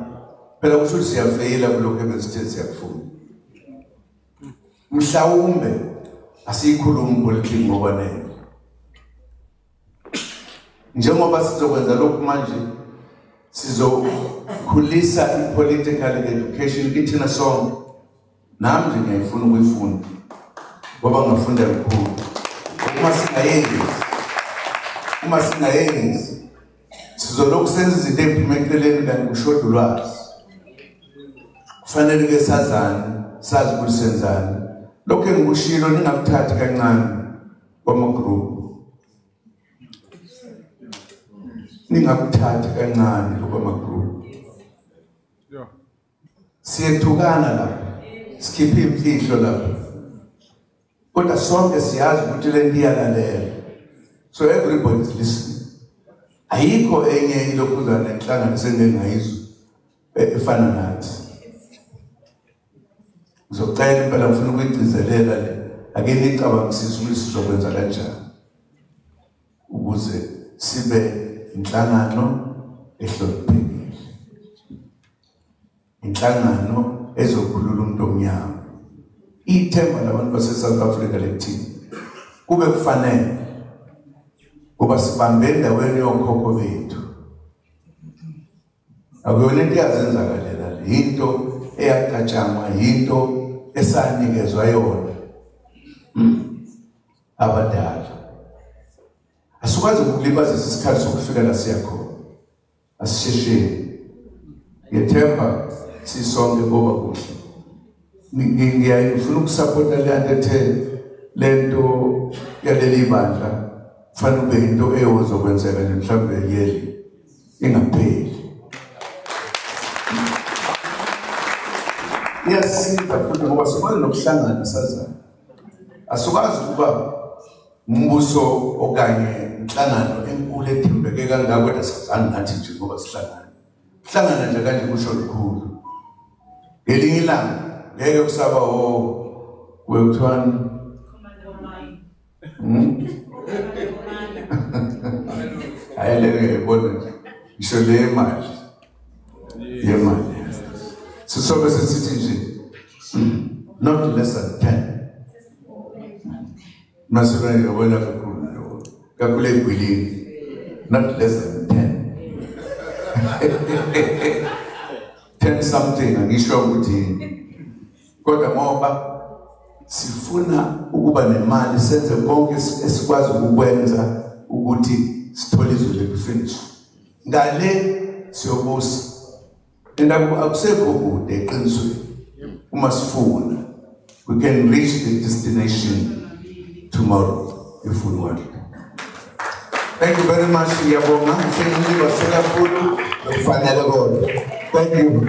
phela kusho ukuthi siyafeyila kulokhu ebesithe siyakufuna. Mhlawumbe asiyikhulumi ipolitiki ngokwanele. Njengoba sizokwenza lokhu manje, sizokhulisa i-political education kithina sonke. Nami nje ngiyayifuna ukuyifunda ngoba ngafunda kakhulu. Uma singayenzi sizolokhu senza izinto ey'phuma eceleni kanti kushoda ulwazi. Kufanele-ke sazane, sazi ukuthi senzani. Lokhu engikushilo ningakuthathi kancane kwama-group. Ningakuthathi kancane kwama-group. Siyethukana lapha, sikhiphe imfihlo lapha. Kodwa sonke siyazi ukuthi le nto iyalalela. So everybody is listening. Ayikho enye ilokhuzana nenhlangano esengingayizwa efana nathi. Ngizocela impela ngifuna ukuyigcizelela le. Ake nicabangisise ukuthi sizokwenza kanjani ukuze sibe inhlangano ehloniphekile. Inhlangano ezokhulula umuntu omnyama. Ithemba labantu base-South Africa lekuthini kube kufanele ngoba sibambe endaweni yokhokho bethu. Akuyona into eyazenzakalela le, into eyacatshangwa, into esanikezwa yona abadala. Asikwazi ukulibazisa isikhathi sokufika la siya khona. Asishesheni. Ngiyethemba sisonke ngoba kuhle. Ngiyafuna ukusapota le nto ethe le nto yaleli bandla kufanele kube into eyozokwenzeka nje mhlawumbe yeli ingapheli. Iyasiza futhi ngoba sikwazi nokuhlangana sazana. Asikwazi ukuba umbuso okanye inhlangano enkulu ethembeke kangaka kodwa sazana nathi nje ngoba sihlangana. Kuhlangana nje kanje kusho lukhulu. Ngelinye ilanga ngeke kusaba kuthiwani? Hayi le ngiyayibona nje. Ngisho le yemali. Yemali. Sisobe sesithi nje not less than 10. Mase ngiyabona kakhulu. Kakhulu egwilini. Not less than 10. 10 something angisho ukuthi kodwa ngoba sifuna ukuba nemali senze konke esikwazi ukukwenza ukuthi sithole izwe lethu finish. Ngale siyobusa. And akusekho kude eqinisweni. Uma sifuna we can reach the destination tomorrow if we want. Thank you very much. Ngiyabonga. Sengibase kakhulu lokufanele kodwa. Thank you.